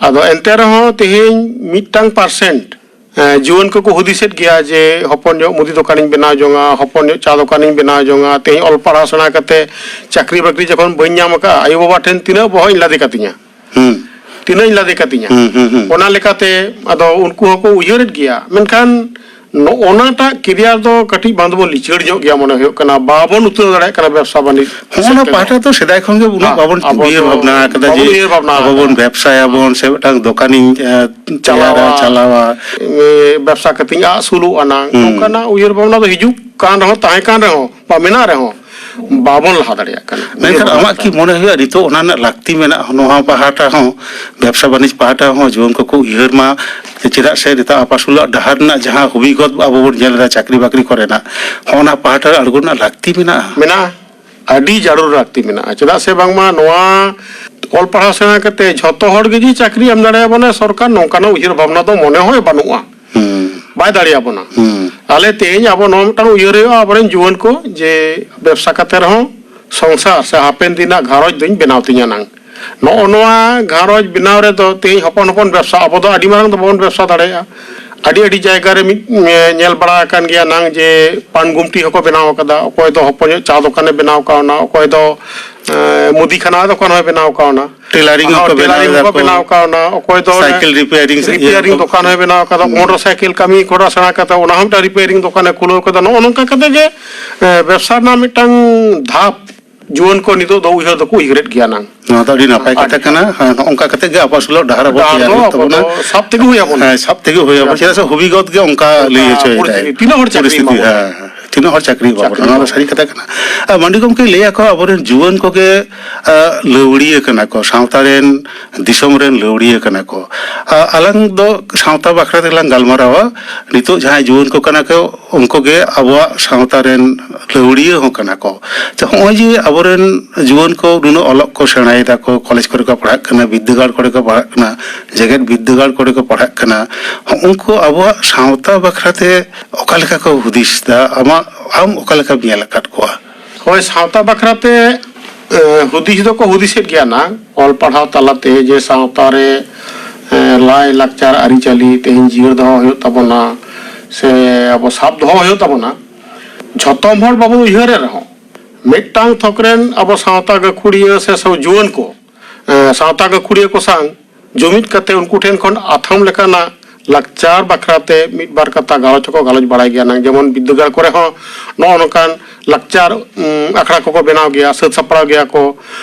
ᱟᱫᱚ ᱮᱱᱛᱮ ᱨᱮᱦᱚᱸ ᱛᱮᱦᱮᱧ ᱢᱤᱫᱴᱟᱝ ᱯᱟᱨᱥᱮᱱᱴ, ᱮ, ᱡᱩᱣᱟᱹᱱ ᱠᱚᱠᱚ ᱦᱩᱫᱤᱥᱮᱫ ᱜᱮᱭᱟ ᱡᱮ ᱦᱚᱯᱚᱱ ᱧᱚᱜ ᱢᱩᱫᱤ ᱫᱚᱠᱟᱱᱤᱧ ᱵᱮᱱᱟᱣ ᱡᱚᱝᱟ, ᱦᱚᱯᱚᱱ ᱧᱚᱜ ᱪᱟ ᱫᱚᱠᱟᱱᱤᱧ ᱵᱮᱱᱟᱣ ᱡᱚᱝᱟ, ᱛᱮᱦᱮᱧ ᱚᱞ ᱯᱟᱲᱦᱟᱣ ᱥᱮᱬᱟ ᱠᱟᱛᱮ ᱪᱟᱹᱠᱨᱤ ᱵᱟᱹᱠᱨᱤ ᱡᱚᱠᱷᱚᱱ ᱵᱟᱹᱧ ᱧᱟᱢ ᱟᱠᱟᱫᱼᱟ, ᱟᱭᱳᱼᱵᱟᱵᱟ ᱴᱷᱮᱱ ᱛᱤᱱᱟᱹᱜ ᱵᱚᱦᱚᱜ ᱤᱧ ᱞᱟᱫᱮ ᱠᱟᱛᱤᱧᱟ? ᱦᱩᱸ᱾ ᱛᱤᱱᱟᱹᱜ ᱤᱧ ᱞᱟᱫᱮ ᱠᱟᱛᱤᱧᱟ? ᱦᱩᱸ, ᱦᱩᱸ, ᱦᱩᱸ᱾ ᱚᱱᱟ ᱞᱮᱠᱟᱛᱮ ᱟᱫᱚ ᱩᱱᱠᱩ ᱦᱚᱸᱠᱚ ᱩᱭᱦᱟᱹᱨᱮᱫ ᱜᱮᱭᱟ, ᱢᱮᱱᱠᱷᱟᱱ ᱱᱚᱜᱼᱚᱱᱟᱴᱟᱜ ᱠᱮᱨᱤᱭᱟᱨ ᱫᱚ ᱠᱟᱹᱴᱤᱡ ᱵᱟᱝ ᱫᱚᱵᱚᱱ ᱞᱤᱪᱟᱹᱲ ᱧᱚᱜ ᱜᱮᱭᱟ ᱢᱚᱱᱮ ᱦᱩᱭᱩᱜ ᱠᱟᱱᱟ, ᱵᱟᱵᱚᱱ ᱩᱛᱱᱟᱹᱣ ᱫᱟᱲᱮᱭᱟᱜ ᱠᱟᱱᱟ ᱵᱮᱵᱽᱥᱟ ᱵᱟᱹᱱᱤᱡᱽ ᱦᱚᱸᱜᱼᱚ ᱥᱮᱫ ᱱᱟ ᱛᱮᱫᱚ᱾ ᱯᱟᱦᱴᱟ ᱫᱚ ᱥᱮᱫᱟᱭ ᱠᱷᱚᱱ ᱜᱮ ᱩᱱᱟᱹᱜ ᱦᱮᱸ, ᱵᱟᱵᱚᱱ ᱟᱵᱚ ᱩᱭᱦᱟᱹᱨ ᱫᱚ ᱵᱷᱟᱵᱽᱱᱟ ᱟᱠᱟᱫᱟ ᱵᱟᱵᱚᱱ ᱡᱮ ᱩᱭᱦᱟᱹᱨ ᱵᱷᱟᱵᱽᱱᱟ ᱟᱵᱚ ᱟᱠᱟᱫᱟ᱾ ᱵᱚᱱ ᱵᱮᱵᱽᱥᱟᱭᱟᱵᱚᱱ ᱥᱮ ᱢᱤᱫᱴᱟᱝ ᱫᱚᱠᱟᱱᱤᱧ, ᱮ, ᱛᱮᱭᱟᱨᱟ, ᱪᱟᱞᱟᱣᱟ᱾ ᱪᱟᱞᱟᱣᱟ᱾ ᱮ, ᱵᱮᱵᱽᱥᱟ ᱠᱟᱛᱮᱧ ᱟᱹᱥᱩᱞᱚᱜᱼᱟ ᱱᱟᱝ᱾ ᱦᱩᱸ᱾ ᱱᱚᱝᱠᱟᱱᱟᱜ ᱩᱭᱦᱟᱹᱨ ᱵᱷᱟᱵᱽᱱᱟ ᱫᱚ ᱦᱤᱡᱩᱜ ᱠᱟᱱ ᱨᱮᱦᱚᱸ, ᱛᱟᱦᱮᱸ ᱠᱟᱱ ᱨᱮᱦᱚᱸ, ᱵᱟ ᱢᱮᱱᱟᱜ ᱨᱮᱦᱚᱸ, ᱵᱟᱵᱚᱱ ᱞᱟᱦᱟ ᱫᱟᱲᱮᱭᱟᱜ ᱠᱟᱱᱟ᱾ ᱢᱮᱱᱠᱷᱟᱱ ᱩᱭᱦᱟᱹᱨ ᱵᱷᱟᱵᱽᱱᱟ ᱟᱢᱟᱜ ᱠᱤ ᱪᱮᱛᱟᱱ᱾ ᱢᱚᱱᱮ ᱦᱩᱭᱩᱜᱼᱟ ᱱᱤᱛᱚᱜ ᱚᱱᱟ ᱨᱮᱱᱟᱜ ᱞᱟᱹᱠᱛᱤ ᱢᱮᱱᱟᱜᱼᱟ? ᱱᱚᱣᱟ ᱯᱟᱦᱴᱟ ᱦᱚᱸ, ᱵᱮᱵᱽᱥᱟ ᱵᱟᱹᱱᱤᱡᱽ ᱯᱟᱦᱴᱟ ᱦᱚᱸ ᱡᱩᱣᱟᱹᱱ ᱠᱚᱠᱚ ᱩᱭᱦᱟᱹᱨ ᱢᱟ, ᱪᱮᱫᱟᱜ ᱥᱮ ᱱᱤᱛᱚᱜ ᱟᱯᱟᱥᱩᱞᱟᱜ ᱰᱟᱦᱟᱨ ᱨᱮᱱᱟᱜ ᱡᱟᱦᱟᱸ ᱦᱩᱵᱤᱜᱚᱛ ᱟᱵᱚ ᱵᱚᱱ ᱧᱮᱞ ᱮᱫᱟ ᱪᱟᱹᱠᱨᱤ ᱵᱟᱹᱠᱨᱤ ᱠᱚᱨᱮᱱᱟᱜ, ᱦᱚᱸ ᱚᱱᱟ ᱯᱟᱦᱴᱟ ᱨᱮ ᱟᱬᱜᱚ ᱨᱮᱱᱟᱜ ᱞᱟᱹᱠᱛᱤ ᱢᱮᱱᱟᱜᱼᱟ᱾ ᱢᱮᱱᱟᱜᱼᱟ, ᱟᱹᱰᱤ ᱡᱟᱹᱨᱩᱲ ᱞᱟᱹᱠᱛᱤ ᱢᱮᱱᱟᱜᱼᱟ᱾ ᱪᱮᱫᱟᱜ ᱥᱮ ᱵᱟᱝᱢᱟ ᱱᱚᱣᱟ ᱚᱞ ᱯᱟᱲᱦᱟᱣ ᱥᱮᱬᱟ ᱠᱟᱛᱮ ᱡᱷᱚᱛᱚ ᱦᱚᱲ ᱜᱮ ᱡᱮ ᱪᱟᱹᱠᱨᱤ ᱮᱢ ᱫᱟᱲᱮᱭᱟᱵᱚᱱᱟ ᱥᱚᱨᱠᱟᱨ, ᱱᱚᱝᱠᱟᱱᱟᱜ ᱩᱭᱦᱟᱹᱨ ᱵᱷᱟᱵᱽᱱᱟ ᱫᱚ ᱢᱚᱱᱮ ᱦᱚᱸ ᱵᱟᱹᱱᱩᱜᱼᱟ᱾ ᱦᱩᱸ᱾ ᱵᱟᱭ ᱫᱟᱲᱮᱭᱟᱵᱚᱱᱟ᱾ ᱦᱩᱸ᱾ ᱛᱟᱦᱞᱮ ᱛᱮᱦᱮᱧ ᱟᱵᱚ ᱱᱚᱣᱟ ᱢᱤᱫᱴᱟᱝ ᱩᱭᱦᱟᱹᱨ ᱦᱩᱭᱩᱜᱼᱟ, ᱟᱵᱚᱨᱮᱱ ᱡᱩᱣᱟᱹᱱ ᱠᱚ ᱡᱮ ᱵᱮᱵᱽᱥᱟ ᱠᱟᱛᱮ ᱨᱮᱦᱚᱸ ᱥᱚᱝᱥᱟᱨ ᱥᱮ ᱦᱟᱯᱮᱱ ᱫᱤᱱᱟᱜ ᱜᱷᱟᱨᱚᱸᱡᱽ ᱫᱚᱧ ᱵᱮᱱᱟᱣ ᱛᱤᱧᱟ ᱱᱟᱝ᱾ ᱱᱚᱜᱼᱚ ᱱᱚᱣᱟ ᱜᱷᱟᱨᱚᱸᱡᱽ ᱵᱮᱱᱟᱣ ᱨᱮᱫᱚ ᱛᱮᱦᱮᱧ ᱦᱚᱯᱚᱱ ᱦᱚᱯᱚᱱ ᱵᱮᱵᱽᱥᱟ, ᱟᱵᱚ ᱫᱚ ᱟᱹᱰᱤ ᱢᱟᱨᱟᱝ ᱫᱚ ᱵᱟᱵᱚᱱ ᱵᱮᱵᱽᱥᱟ ᱫᱟᱲᱮᱭᱟᱜᱼᱟ᱾ ᱟᱹᱰᱤ ᱟᱹᱰᱤ ᱡᱟᱭᱜᱟ ᱨᱮ ᱢᱤᱫ, ᱮ, ᱧᱮᱞ ᱵᱟᱲᱟ ᱟᱠᱟᱱ ᱜᱮᱭᱟ ᱱᱟᱝ ᱡᱮ ᱯᱟᱱ ᱜᱩᱢᱴᱤ ᱦᱚᱸᱠᱚ ᱵᱮᱱᱟᱣ ᱟᱠᱟᱫᱟ, ᱚᱠᱚᱭ ᱫᱚ ᱦᱚᱯᱚᱱ ᱧᱚᱜ ᱪᱟ ᱫᱚᱠᱟᱱᱮ ᱵᱮᱱᱟᱣ ᱠᱟᱣᱱᱟ, ᱚᱠᱚᱭ ᱫᱚ, ᱮ, ᱢᱩᱫᱤ ᱠᱷᱟᱱᱟ ᱫᱚᱠᱟᱱ ᱦᱚᱸᱭ ᱵᱮᱱᱟᱣ ᱠᱟᱣᱱᱟ᱾ ᱴᱮᱞᱟᱨᱤᱝ ᱦᱚᱸᱠᱚ ᱵᱮᱱᱟᱣ ᱴᱮᱞᱟᱨᱤᱝ ᱮᱫᱟ ᱦᱚᱸᱠᱚ ᱠᱚ᱾ ᱵᱮᱱᱟᱣ ᱠᱟᱣᱱᱟ, ᱚᱠᱚᱭ ᱫᱚ ᱚᱱᱮ ᱥᱟᱭᱠᱮᱞ ᱨᱤᱯᱮᱭᱟᱨᱤᱝ ᱥᱮ ᱤᱭᱟᱹ ᱨᱤᱯᱮᱭᱟᱨᱤᱝ ᱠᱚ᱾ ᱫᱚᱠᱟᱱ ᱦᱚᱸᱭ ᱵᱮᱱᱟᱣ ᱠᱟᱫᱟ, ᱦᱩᱸ᱾ ᱢᱚᱴᱚᱨ ᱥᱟᱭᱠᱮᱞ ᱠᱟᱹᱢᱤ ᱠᱚᱨᱟᱣ ᱥᱮᱬᱟ ᱠᱟᱛᱮ ᱚᱱᱟ ᱦᱚᱸ ᱢᱤᱫᱴᱟᱝ ᱨᱤᱯᱮᱭᱟᱨᱤᱝ ᱫᱚᱠᱟᱱᱮ ᱠᱷᱩᱞᱟᱹᱣ ᱠᱟᱫᱟ᱾ ᱱᱚᱜᱼᱚ ᱱᱚᱝᱠᱟ ᱠᱟᱛᱮ ᱜᱮ, ᱮ, ᱵᱮᱵᱽᱥᱟ ᱨᱮᱱᱟᱜ ᱢᱤᱫᱴᱟᱝ ᱫᱷᱟᱯ ᱡᱩᱣᱟᱹᱱ ᱠᱚ ᱱᱤᱛᱚᱜ ᱫᱚ ᱩᱭᱦᱟᱹᱨ ᱫᱚᱠᱚ ᱩᱭᱦᱟᱹᱨᱮᱫ ᱜᱮᱭᱟ ᱱᱟᱝ᱾ ᱱᱚᱣᱟ ᱫᱚ ᱟᱹᱰᱤ ᱱᱟᱯᱟᱭ ᱠᱟᱛᱷᱟ ᱟᱹᱰᱤ ᱠᱟᱱᱟ᱾ ᱦᱮᱸ, ᱱᱚᱜᱼᱚ ᱱᱚᱝᱠᱟ ᱠᱟᱛᱮ ᱜᱮ ᱟᱵᱚ ᱟᱹᱥᱩᱞᱚᱜ ᱰᱟᱦᱟᱨ ᱟᱵᱚ ᱰᱟᱦᱟᱨ ᱛᱮᱭᱟᱨ ᱫᱚ ᱦᱩᱭᱩᱜ ᱟᱵᱚ ᱛᱟᱵᱚᱱᱟ᱾ ᱫᱚ ᱥᱟᱵ ᱛᱮᱜᱮ ᱦᱩᱭ ᱟᱵᱚᱱᱟ᱾ ᱦᱮᱸ, ᱥᱟᱵ ᱛᱮᱜᱮ ᱦᱩᱭ ᱟᱵᱚᱱᱟ᱾ ᱪᱮᱫᱟᱜ ᱥᱮ ᱦᱩᱵᱤᱜᱚᱛ ᱜᱮ ᱚᱱᱠᱟ ᱞᱟᱹᱭ ᱚᱱᱠᱟ ᱦᱚᱪᱚᱭᱮᱫᱟᱭ᱾ ᱯᱚᱨᱤᱥᱛᱷᱤᱛᱤ, ᱛᱤᱱᱟᱹᱜ ᱦᱚᱲ ᱪᱟᱹᱠᱨᱤ ᱯᱚᱨᱤᱥᱛᱷᱤᱛᱤ, ᱮᱢᱟ ᱵᱚᱱᱟ? ᱦᱮᱸ, ᱦᱮᱸ᱾ ᱛᱤᱱᱟᱹᱜ ᱦᱚᱲ ᱪᱟᱹᱠᱨᱤ ᱮᱢᱟ ᱵᱚᱱᱟ? ᱪᱟᱹᱠᱨᱤ ᱱᱚᱣᱟ ᱫᱚ ᱮᱢᱟ ᱥᱟᱹᱨᱤ ᱠᱟᱛᱷᱟ ᱠᱟᱱᱟ᱾ ᱟᱨ ᱢᱟᱱᱰᱤ ᱜᱚᱢᱠᱮ ᱞᱟᱹᱭᱟ ᱠᱚ ᱟᱵᱚᱨᱮᱱ ᱡᱩᱣᱟᱹᱱ ᱠᱚᱜᱮ, ᱟ, ᱞᱟᱹᱣᱲᱤᱭᱟᱹ ᱠᱟᱱᱟ ᱠᱚ, ᱥᱟᱶᱛᱟ ᱨᱮᱱ, ᱫᱤᱥᱚᱢ ᱨᱮᱱ ᱞᱟᱹᱣᱲᱤᱭᱟᱹ ᱠᱟᱱᱟ ᱠᱚ᱾ ᱟ, ᱟᱞᱟᱝ ᱫᱚ ᱥᱟᱶᱛᱟ ᱵᱟᱠᱷᱨᱟ ᱛᱮᱞᱟᱝ ᱜᱟᱞᱢᱟᱨᱟᱣᱟ᱾ ᱱᱤᱛᱚᱜ ᱡᱟᱦᱟᱸᱭ ᱡᱩᱣᱟᱹᱱ ᱠᱚ ᱠᱟᱱᱟ ᱠᱚ, ᱩᱱᱠᱩ ᱜᱮ ᱟᱵᱚᱣᱟᱜ ᱥᱟᱶᱛᱟ ᱨᱮᱱ ᱞᱟᱹᱣᱲᱤᱭᱟᱹ ᱦᱚᱸ ᱠᱟᱱᱟ ᱠᱚ᱾ ᱛᱚ, ᱦᱚᱸᱜᱼᱚᱭ ᱡᱮ ᱟᱵᱚᱨᱮᱱ ᱡᱩᱣᱟᱹᱱ ᱠᱚ ᱱᱩᱱᱟᱹᱜ ᱚᱞᱚᱜ ᱠᱚ ᱥᱮᱬᱟᱭᱮᱫᱟ ᱠᱚ, ᱠᱚᱞᱮᱡᱽ ᱠᱚᱨᱮ ᱠᱚ ᱯᱟᱲᱦᱟᱜ ᱠᱟᱱᱟ, ᱵᱤᱫᱽᱫᱟᱹᱜᱟᱲ ᱠᱚᱨᱮ ᱠᱚ ᱯᱟᱲᱦᱟᱜ ᱠᱟᱱᱟ, ᱡᱮᱜᱮᱛ ᱵᱤᱫᱽᱫᱟᱹᱜᱟᱲ ᱠᱚᱨᱮ ᱠᱚ ᱯᱟᱲᱦᱟᱜ ᱠᱟᱱᱟ, ᱦᱚᱸ, ᱩᱱᱠᱩ ᱟᱵᱚᱣᱟᱜ ᱥᱟᱶᱛᱟ ᱵᱟᱠᱷᱨᱟ ᱛᱮ ᱚᱠᱟ ᱞᱮᱠᱟ ᱠᱚ ᱦᱩᱫᱤᱥ ᱮᱫᱟ? ᱟᱢᱟᱜ, ᱟᱢ ᱚᱠᱟ ᱞᱮᱠᱟᱢ ᱧᱮᱞ ᱟᱠᱟᱫ ᱠᱚᱣᱟ? ᱦᱳᱭ, ᱥᱟᱶᱛᱟ ᱵᱟᱠᱷᱨᱟ ᱛᱮ, ᱮ, ᱦᱩᱫᱤᱥ ᱫᱚᱠᱚ ᱦᱩᱫᱤᱥᱮᱫ ᱜᱮᱭᱟ ᱱᱟᱝ᱾ ᱚᱞ ᱯᱟᱲᱦᱟᱣ ᱛᱟᱞᱟᱛᱮ ᱡᱮ ᱥᱟᱶᱛᱟ ᱨᱮ, ᱮ, ᱞᱟᱭ ᱞᱟᱠᱪᱟᱨ ᱟᱹᱨᱤᱪᱟᱹᱞᱤ ᱛᱮᱦᱮᱧ ᱡᱤᱭᱟᱹᱲ ᱫᱚᱦᱚ ᱦᱩᱭᱩᱜ ᱛᱟᱵᱚᱱᱟ, ᱥᱮ ᱟᱵᱚ ᱥᱟᱵ ᱫᱚᱦᱚ ᱦᱩᱭᱩᱜ ᱛᱟᱵᱚᱱᱟ᱾ ᱡᱷᱚᱛᱚᱢ ᱦᱚᱲ ᱵᱟᱵᱚᱱ ᱩᱭᱦᱟᱹᱨᱮᱫ ᱨᱮᱦᱚᱸ, ᱢᱤᱫᱴᱟᱝ ᱛᱷᱚᱠ ᱨᱮᱱ ᱟᱵᱚ ᱥᱟᱶᱛᱟ ᱜᱟᱹᱠᱷᱩᱲᱤᱭᱟᱹ ᱥᱮ ᱥᱟᱶ ᱡᱩᱣᱟᱹᱱ ᱠᱚ, ᱮ, ᱥᱟᱶᱛᱟ ᱜᱟᱹᱠᱷᱩᱲᱤᱭᱟᱹ ᱠᱚ ᱥᱟᱶ ᱡᱩᱢᱤᱫ ᱠᱟᱛᱮ ᱩᱱᱠᱩ ᱴᱷᱮᱱ ᱠᱷᱚᱱ ᱟᱛᱷᱟᱢ ᱞᱮᱠᱟᱱᱟᱜ ᱞᱟᱠᱪᱟᱨ ᱵᱟᱠᱷᱨᱟ ᱛᱮ ᱢᱤᱫ ᱵᱟᱨ ᱠᱟᱛᱷᱟ ᱜᱟᱞᱚᱪ ᱦᱚᱸᱠᱚ ᱜᱟᱞᱚᱪ ᱵᱟᱲᱟᱭ ᱜᱮᱭᱟ ᱱᱟᱝ, ᱡᱮᱢᱚᱱ ᱵᱤᱫᱽᱫᱟᱹᱜᱟᱲ ᱠᱚᱨᱮ ᱦᱚᱸ ᱱᱚᱜᱼᱚ ᱱᱚᱝᱠᱟᱱ ᱞᱟᱠᱪᱟᱨ ᱩᱢ, ᱟᱠᱷᱲᱟ ᱠᱚᱠᱚ ᱵᱮᱱᱟᱣ ᱜᱮᱭᱟ, ᱥᱟᱹᱛ ᱥᱟᱯᱲᱟᱣ ᱜᱮᱭᱟ ᱠᱚ᱾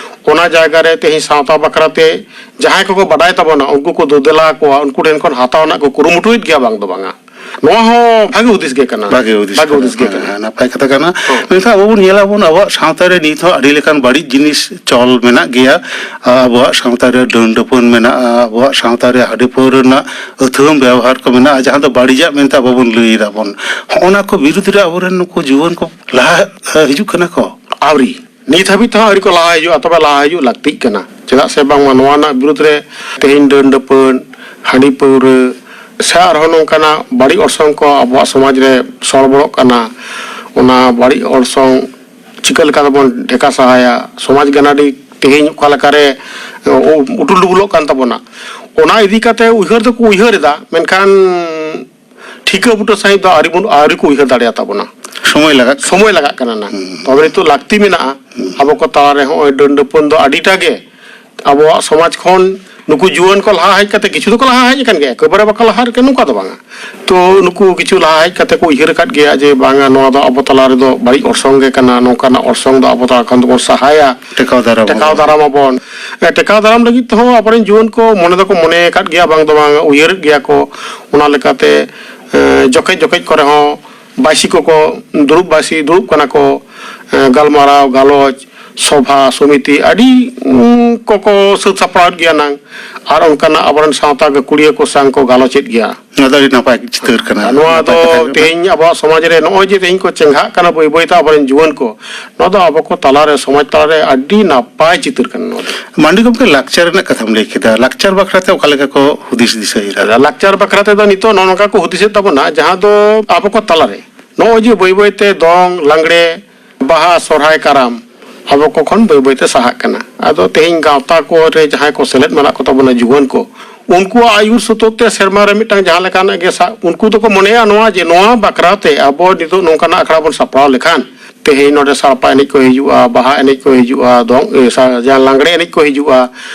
ᱚᱱᱟ ᱡᱟᱭᱜᱟ ᱨᱮ ᱛᱮᱦᱮᱧ ᱥᱟᱶᱛᱟ ᱵᱟᱠᱷᱨᱟ ᱛᱮ ᱡᱟᱦᱟᱸᱭ ᱠᱚᱠᱚ ᱵᱟᱰᱟᱭ ᱛᱟᱵᱚᱱᱟ, ᱩᱱᱠᱩ ᱠᱚ ᱫᱮᱞᱟ ᱠᱚᱣᱟ, ᱩᱱᱠᱩ ᱴᱷᱮᱱ ᱠᱷᱚᱱ ᱦᱟᱛᱟᱣ ᱨᱮᱱᱟᱜ ᱠᱚ ᱠᱩᱨᱩᱢᱩᱴᱩᱭᱮᱫ ᱜᱮᱭᱟ, ᱵᱟᱝ ᱫᱚ ᱵᱟᱝᱟ᱾ ᱱᱚᱣᱟ ᱦᱚᱸ ᱵᱷᱟᱜᱮ ᱦᱩᱫᱤᱥ ᱜᱮ ᱠᱟᱱᱟ᱾ ᱵᱷᱟᱜᱮ ᱦᱩᱫᱤᱥ ᱵᱷᱟᱜᱮ ᱠᱟᱱᱟ᱾ ᱦᱩᱫᱤᱥ ᱜᱮ ᱠᱟᱱᱟ᱾ ᱦᱮᱸ, ᱱᱟᱯᱟᱭ ᱠᱟᱛᱷᱟ ᱠᱟᱱᱟ᱾ ᱦᱚᱸ᱾ ᱢᱮᱱᱠᱷᱟᱱ ᱟᱵᱚ ᱵᱚᱱ ᱧᱮᱞᱟ ᱵᱚᱱ, ᱟᱵᱚᱣᱟᱜ ᱥᱟᱶᱛᱟ ᱨᱮ ᱱᱤᱛ ᱦᱚᱸ ᱟᱹᱰᱤ ᱞᱮᱠᱟᱱ ᱵᱟᱹᱲᱤᱡ ᱡᱤᱱᱤᱥ ᱪᱚᱞ ᱢᱮᱱᱟᱜ ᱜᱮᱭᱟ᱾ ᱟᱵᱚᱣᱟᱜ ᱥᱟᱶᱛᱟ ᱨᱮ ᱰᱟᱹᱱ ᱰᱟᱹᱯᱟᱹᱱ ᱢᱮᱱᱟᱜᱼᱟ, ᱟᱵᱚᱣᱟᱜ ᱥᱟᱶᱛᱟ ᱨᱮ ᱦᱟᱺᱰᱤ ᱯᱟᱹᱣᱨᱟᱹ ᱨᱮᱱᱟᱜ ᱟᱹᱛᱷᱟᱹᱣᱟᱹᱢ ᱵᱮᱣᱦᱟᱨ ᱠᱚ ᱢᱮᱱᱟᱜᱼᱟ, ᱡᱟᱦᱟᱸ ᱫᱚ ᱵᱟᱹᱲᱤᱡᱟᱜ ᱢᱮᱱᱛᱮ ᱟᱵᱚ ᱵᱚᱱ ᱞᱟᱹᱭ ᱮᱫᱟ ᱵᱚᱱ᱾ ᱦᱚᱸᱜᱼᱚ ᱱᱟ ᱠᱚ ᱵᱤᱨᱩᱫᱽ ᱨᱮ ᱟᱵᱚᱨᱮᱱ ᱱᱩᱠᱩ ᱡᱩᱣᱟᱹᱱ ᱠᱚ ᱞᱟᱦᱟ, ᱮ, ᱦᱤᱡᱩᱜ ᱠᱟᱱᱟ ᱠᱚ? ᱟᱹᱣᱨᱤ᱾ ᱱᱤᱛ ᱦᱟᱹᱵᱤᱡ ᱛᱮᱦᱚᱸ ᱟᱹᱣᱨᱤ ᱠᱚ ᱞᱟᱦᱟ ᱦᱤᱡᱩᱜᱼᱟ, ᱛᱚᱵᱮ ᱞᱟᱦᱟ ᱦᱤᱡᱩᱜ ᱞᱟᱹᱠᱛᱤᱜ ᱠᱟᱱᱟ᱾ ᱪᱮᱫᱟᱜ ᱥᱮ ᱵᱟᱝᱢᱟ ᱱᱚᱣᱟ ᱨᱮᱱᱟᱜ ᱵᱤᱨᱩᱫᱽ ᱨᱮ ᱛᱮᱦᱮᱧ ᱰᱟᱹᱱ ᱰᱟᱹᱯᱟᱹᱱ, ᱦᱟᱺᱰᱤ ᱯᱟᱹᱣᱨᱟᱹ ᱥᱮ ᱟᱨᱦᱚᱸ ᱱᱚᱝᱠᱟᱱᱟᱜ ᱵᱟᱹᱲᱤᱡ ᱚᱨᱥᱚᱝ ᱠᱚ ᱟᱵᱚᱣᱟᱜ ᱥᱚᱢᱟᱡᱽ ᱨᱮ ᱥᱚᱲᱵᱚᱲᱚᱜ ᱠᱟᱱᱟ᱾ ᱚᱱᱟ ᱵᱟᱹᱲᱤᱡ ᱚᱨᱥᱚᱝ ᱪᱤᱠᱟᱹ ᱞᱮᱠᱟ ᱛᱮᱵᱚᱱ ᱰᱷᱮᱠᱟ ᱥᱟᱦᱟᱭᱟ, ᱥᱚᱢᱟᱡᱽ ᱜᱟᱱᱟᱰᱤ ᱛᱮᱦᱮᱧ ᱚᱠᱟ ᱞᱮᱠᱟᱨᱮ ᱩ-, ᱩᱴᱩᱞ ᱰᱩᱵᱩᱞᱚᱜ ᱠᱟᱱ ᱛᱟᱵᱚᱱᱟ, ᱚᱱᱟ ᱤᱫᱤ ᱠᱟᱛᱮ ᱩᱭᱦᱟᱹᱨ ᱫᱚᱠᱚ ᱩᱭᱦᱟᱹᱨ ᱮᱫᱟ, ᱢᱮᱱᱠᱷᱟᱱ ᱴᱷᱤᱠᱟᱹ ᱵᱩᱴᱟᱹ ᱥᱟᱺᱦᱤᱡ ᱫᱚ ᱟᱹᱣᱨᱤ ᱵᱚᱱ, ᱟᱹᱣᱨᱤ ᱠᱚ ᱩᱭᱦᱟᱹᱨ ᱫᱟᱲᱮᱭᱟ ᱛᱟᱵᱚᱱᱟ᱾ ᱥᱚᱢᱚᱭ ᱞᱟᱜᱟᱜ ᱠᱟᱱᱟ᱾ ᱥᱚᱢᱚᱭ ᱞᱟᱜᱟᱜ ᱠᱟᱱᱟ ᱱᱟᱝ᱾ ᱦᱩᱸ᱾ ᱛᱚᱵᱮ ᱱᱤᱛᱚᱜ ᱞᱟᱹᱠᱛᱤ ᱢᱮᱱᱟᱜᱼᱟ᱾ ᱦᱩᱸ᱾ ᱟᱵᱚ ᱠᱚ ᱛᱟᱞᱟᱨᱮ ᱦᱚᱸᱜᱼᱚᱭ ᱰᱟᱹᱱ ᱰᱟᱹᱯᱟᱹᱱ ᱫᱚ ᱟᱹᱰᱤᱴᱟ ᱜᱮ ᱟᱵᱚᱣᱟᱜ ᱥᱚᱢᱟᱡᱽ ᱠᱷᱚᱱ ᱱᱩᱠᱩ ᱡᱩᱣᱟᱹᱱ ᱠᱚ ᱞᱟᱦᱟ ᱦᱮᱡ ᱠᱟᱛᱮ, ᱠᱤᱪᱷᱩ ᱫᱚᱠᱚ ᱞᱟᱦᱟ ᱦᱮᱡ ᱟᱠᱟᱱ ᱜᱮᱭᱟ, ᱮᱠᱮᱵᱟᱨᱮ ᱵᱟᱠᱚ ᱞᱟᱦᱟ ᱟᱠᱟᱱ ᱱᱚᱝᱠᱟ ᱫᱚ ᱵᱟᱝᱟ᱾ ᱛᱚ ᱱᱩᱠᱩ ᱠᱤᱪᱷᱩ ᱞᱟᱦᱟ ᱦᱮᱡ ᱠᱟᱛᱮ ᱠᱚ ᱩᱭᱦᱟᱹᱨ ᱟᱠᱟᱫ ᱜᱮᱭᱟ ᱡᱮ ᱵᱟᱝᱟ, ᱱᱚᱣᱟ ᱫᱚ ᱟᱵᱚ ᱛᱟᱞᱟ ᱨᱮᱫᱚ ᱵᱟᱹᱲᱤᱡ ᱚᱨᱥᱚᱝ ᱜᱮ ᱠᱟᱱᱟ, ᱱᱚᱝᱠᱟᱱᱟᱜ ᱚᱨᱥᱚᱝ ᱫᱚ ᱟᱵᱚ ᱛᱟᱞᱟ ᱠᱷᱚᱱ ᱫᱚᱵᱚᱱ ᱥᱟᱦᱟᱭᱟ, ᱴᱮᱠᱟᱣ ᱫᱟᱨᱟᱢ ᱴᱮᱠᱟᱣ ᱟᱵᱚᱱ᱾ ᱫᱟᱨᱟᱢ ᱟᱵᱚᱱ᱾ ᱮ, ᱴᱮᱠᱟᱣ ᱫᱟᱨᱟᱢ ᱞᱟᱹᱜᱤᱫ ᱛᱮᱦᱚᱸ ᱟᱵᱚᱨᱮᱱ ᱡᱩᱣᱟᱹᱱ ᱠᱚ ᱢᱚᱱᱮ ᱫᱚᱠᱚ ᱢᱚᱱᱮ ᱟᱠᱟᱫ ᱜᱮᱭᱟ, ᱵᱟᱝ ᱫᱚ ᱵᱟᱝ ᱩᱭᱦᱟᱹᱨᱮᱫ ᱜᱮᱭᱟ ᱠᱚ᱾ ᱚᱱᱟ ᱞᱮᱠᱟᱛᱮ, ᱮ, ᱡᱚᱠᱷᱮᱡ ᱡᱚᱠᱷᱮᱡ ᱠᱚᱨᱮ ᱦᱚᱸ ᱵᱟᱭᱥᱤ ᱠᱚᱠᱚ ᱫᱩᱲᱩᱵ, ᱵᱟᱭᱥᱤ ᱫᱩᱲᱩᱵ ᱠᱟᱱᱟ ᱠᱚ, ᱮ, ᱜᱟᱞᱢᱟᱨᱟᱣ, ᱜᱟᱞᱚᱪ, ᱥᱚᱵᱷᱟ, ᱥᱚᱢᱤᱛᱤ ᱟᱹᱰᱤ, ᱩᱸ, ᱠᱚᱠᱚ ᱥᱟᱹᱛ ᱥᱟᱯᱲᱟᱣᱮᱫ ᱜᱮᱭᱟ ᱱᱟᱝ᱾ ᱟᱨ ᱚᱱᱠᱟᱱᱟᱜ ᱟᱵᱚᱨᱮᱱ ᱥᱟᱶᱛᱟ ᱜᱟᱹᱠᱷᱩᱲᱤᱭᱟᱹ ᱠᱚ ᱥᱟᱝ ᱠᱚ ᱜᱟᱞᱚᱪᱮᱫ ᱜᱮᱭᱟ᱾ ᱱᱚᱣᱟ ᱫᱚ ᱟᱹᱰᱤ ᱱᱟᱯᱟᱭ ᱪᱤᱛᱟᱹᱨ ᱠᱟᱱᱟ᱾ ᱱᱚᱣᱟ ᱱᱟᱯᱟᱭ ᱫᱚ ᱠᱟᱛᱷᱟ ᱠᱟᱱᱟ᱾ ᱛᱮᱦᱮᱧ ᱟᱵᱚᱣᱟᱜ ᱥᱚᱢᱟᱡᱽ ᱨᱮ ᱱᱚᱜᱼᱚᱭ ᱡᱮ ᱛᱮᱦᱮᱧ ᱠᱚ ᱪᱮᱸᱜᱷᱟᱜ ᱠᱟᱱᱟ ᱵᱟᱹᱭ ᱵᱟᱹᱭ ᱛᱮ ᱟᱵᱚᱨᱮᱱ ᱡᱩᱣᱟᱹᱱ ᱠᱚ, ᱱᱚᱣᱟ ᱫᱚ ᱟᱵᱚ ᱠᱚ ᱛᱟᱞᱟᱨᱮ, ᱥᱚᱢᱟᱡᱽ ᱛᱟᱞᱟᱨᱮ ᱟᱹᱰᱤ ᱱᱟᱯᱟᱭ ᱪᱤᱛᱟᱹᱨ ᱠᱟᱱᱟ ᱱᱚᱣᱟ ᱫᱚ᱾ ᱢᱟᱱᱰᱤ ᱜᱚᱢᱠᱮ, ᱞᱟᱠᱪᱟᱨ ᱨᱮᱱᱟᱜ ᱠᱟᱛᱷᱟᱢ ᱞᱟᱹᱭ ᱠᱮᱫᱟ, ᱞᱟᱠᱪᱟᱨ ᱵᱟᱠᱷᱨᱟ ᱛᱮ ᱚᱠᱟ ᱞᱮᱠᱟ ᱠᱚ ᱦᱩᱫᱤᱥ ᱫᱤᱥᱟᱹᱭᱮᱫᱟ? ᱞᱟᱠᱪᱟᱨ ᱵᱟᱠᱷᱨᱟ ᱛᱮᱫᱚ ᱱᱤᱛᱚᱜ ᱱᱚᱜᱼᱚ ᱱᱚᱝᱠᱟ ᱠᱚ ᱦᱩᱫᱤᱥᱮᱫ ᱛᱟᱵᱚᱱᱟ, ᱡᱟᱦᱟᱸ ᱫᱚ ᱟᱵᱚ ᱠᱚ ᱛᱟᱞᱟᱨᱮ ᱱᱚᱜᱼᱚᱭ ᱡᱮ ᱵᱟᱹᱭ ᱵᱟᱹᱭ ᱛᱮ ᱫᱚᱝ, ᱞᱟᱜᱽᱲᱮ, ᱵᱟᱦᱟ, ᱥᱚᱨᱦᱟᱭ, ᱠᱟᱨᱟᱢ ᱟᱵᱚ ᱠᱚ ᱠᱷᱚᱱ ᱵᱟᱹᱭ ᱵᱟᱹᱭ ᱛᱮ ᱥᱟᱦᱟᱜ ᱠᱟᱱᱟ᱾ ᱟᱫᱚ ᱛᱮᱦᱮᱧ ᱜᱟᱶᱛᱟ ᱠᱚ ᱨᱮ ᱡᱟᱦᱟᱸᱭ ᱠᱚ ᱥᱮᱞᱮᱫ ᱢᱮᱱᱟᱜ ᱠᱚ ᱛᱟᱵᱚᱱᱟ ᱡᱩᱣᱟᱹᱱ ᱠᱚ, ᱩᱱᱠᱩᱣᱟᱜ ᱟᱹᱭᱩᱨ ᱥᱩᱛᱩᱜ ᱛᱮ ᱥᱮᱨᱢᱟ ᱨᱮ ᱢᱤᱫᱴᱟᱝ ᱡᱟᱦᱟᱸ ᱞᱮᱠᱟᱱᱟᱜ ᱜᱮ ᱥᱟᱵ, ᱩᱱᱠᱩ ᱫᱚᱠᱚ ᱢᱚᱱᱮᱭᱟ ᱱᱚᱣᱟ ᱡᱮ ᱱᱚᱣᱟ ᱵᱟᱠᱷᱨᱟ ᱛᱮ ᱟᱵᱚ ᱱᱤᱛᱚᱜ ᱱᱚᱝᱠᱟᱱᱟᱜ ᱟᱠᱷᱲᱟ ᱵᱚᱱ ᱥᱟᱯᱲᱟᱣ ᱞᱮᱠᱷᱟᱱ ᱛᱮᱦᱮᱧ ᱱᱚᱰᱮ ᱥᱟᱲᱯᱟ ᱮᱱᱮᱡ ᱠᱚ ᱦᱤᱡᱩᱜᱼᱟ, ᱵᱟᱦᱟ ᱮᱱᱮᱡ ᱠᱚ ᱦᱤᱡᱩᱜᱼᱟ, ᱫᱚᱝ, ᱮ, ᱥᱟ-, ᱡᱟᱦᱟᱸ ᱞᱟᱜᱽᱲᱮ ᱮᱱᱮᱡ ᱠᱚ ᱦᱤᱡᱩᱜᱼᱟ,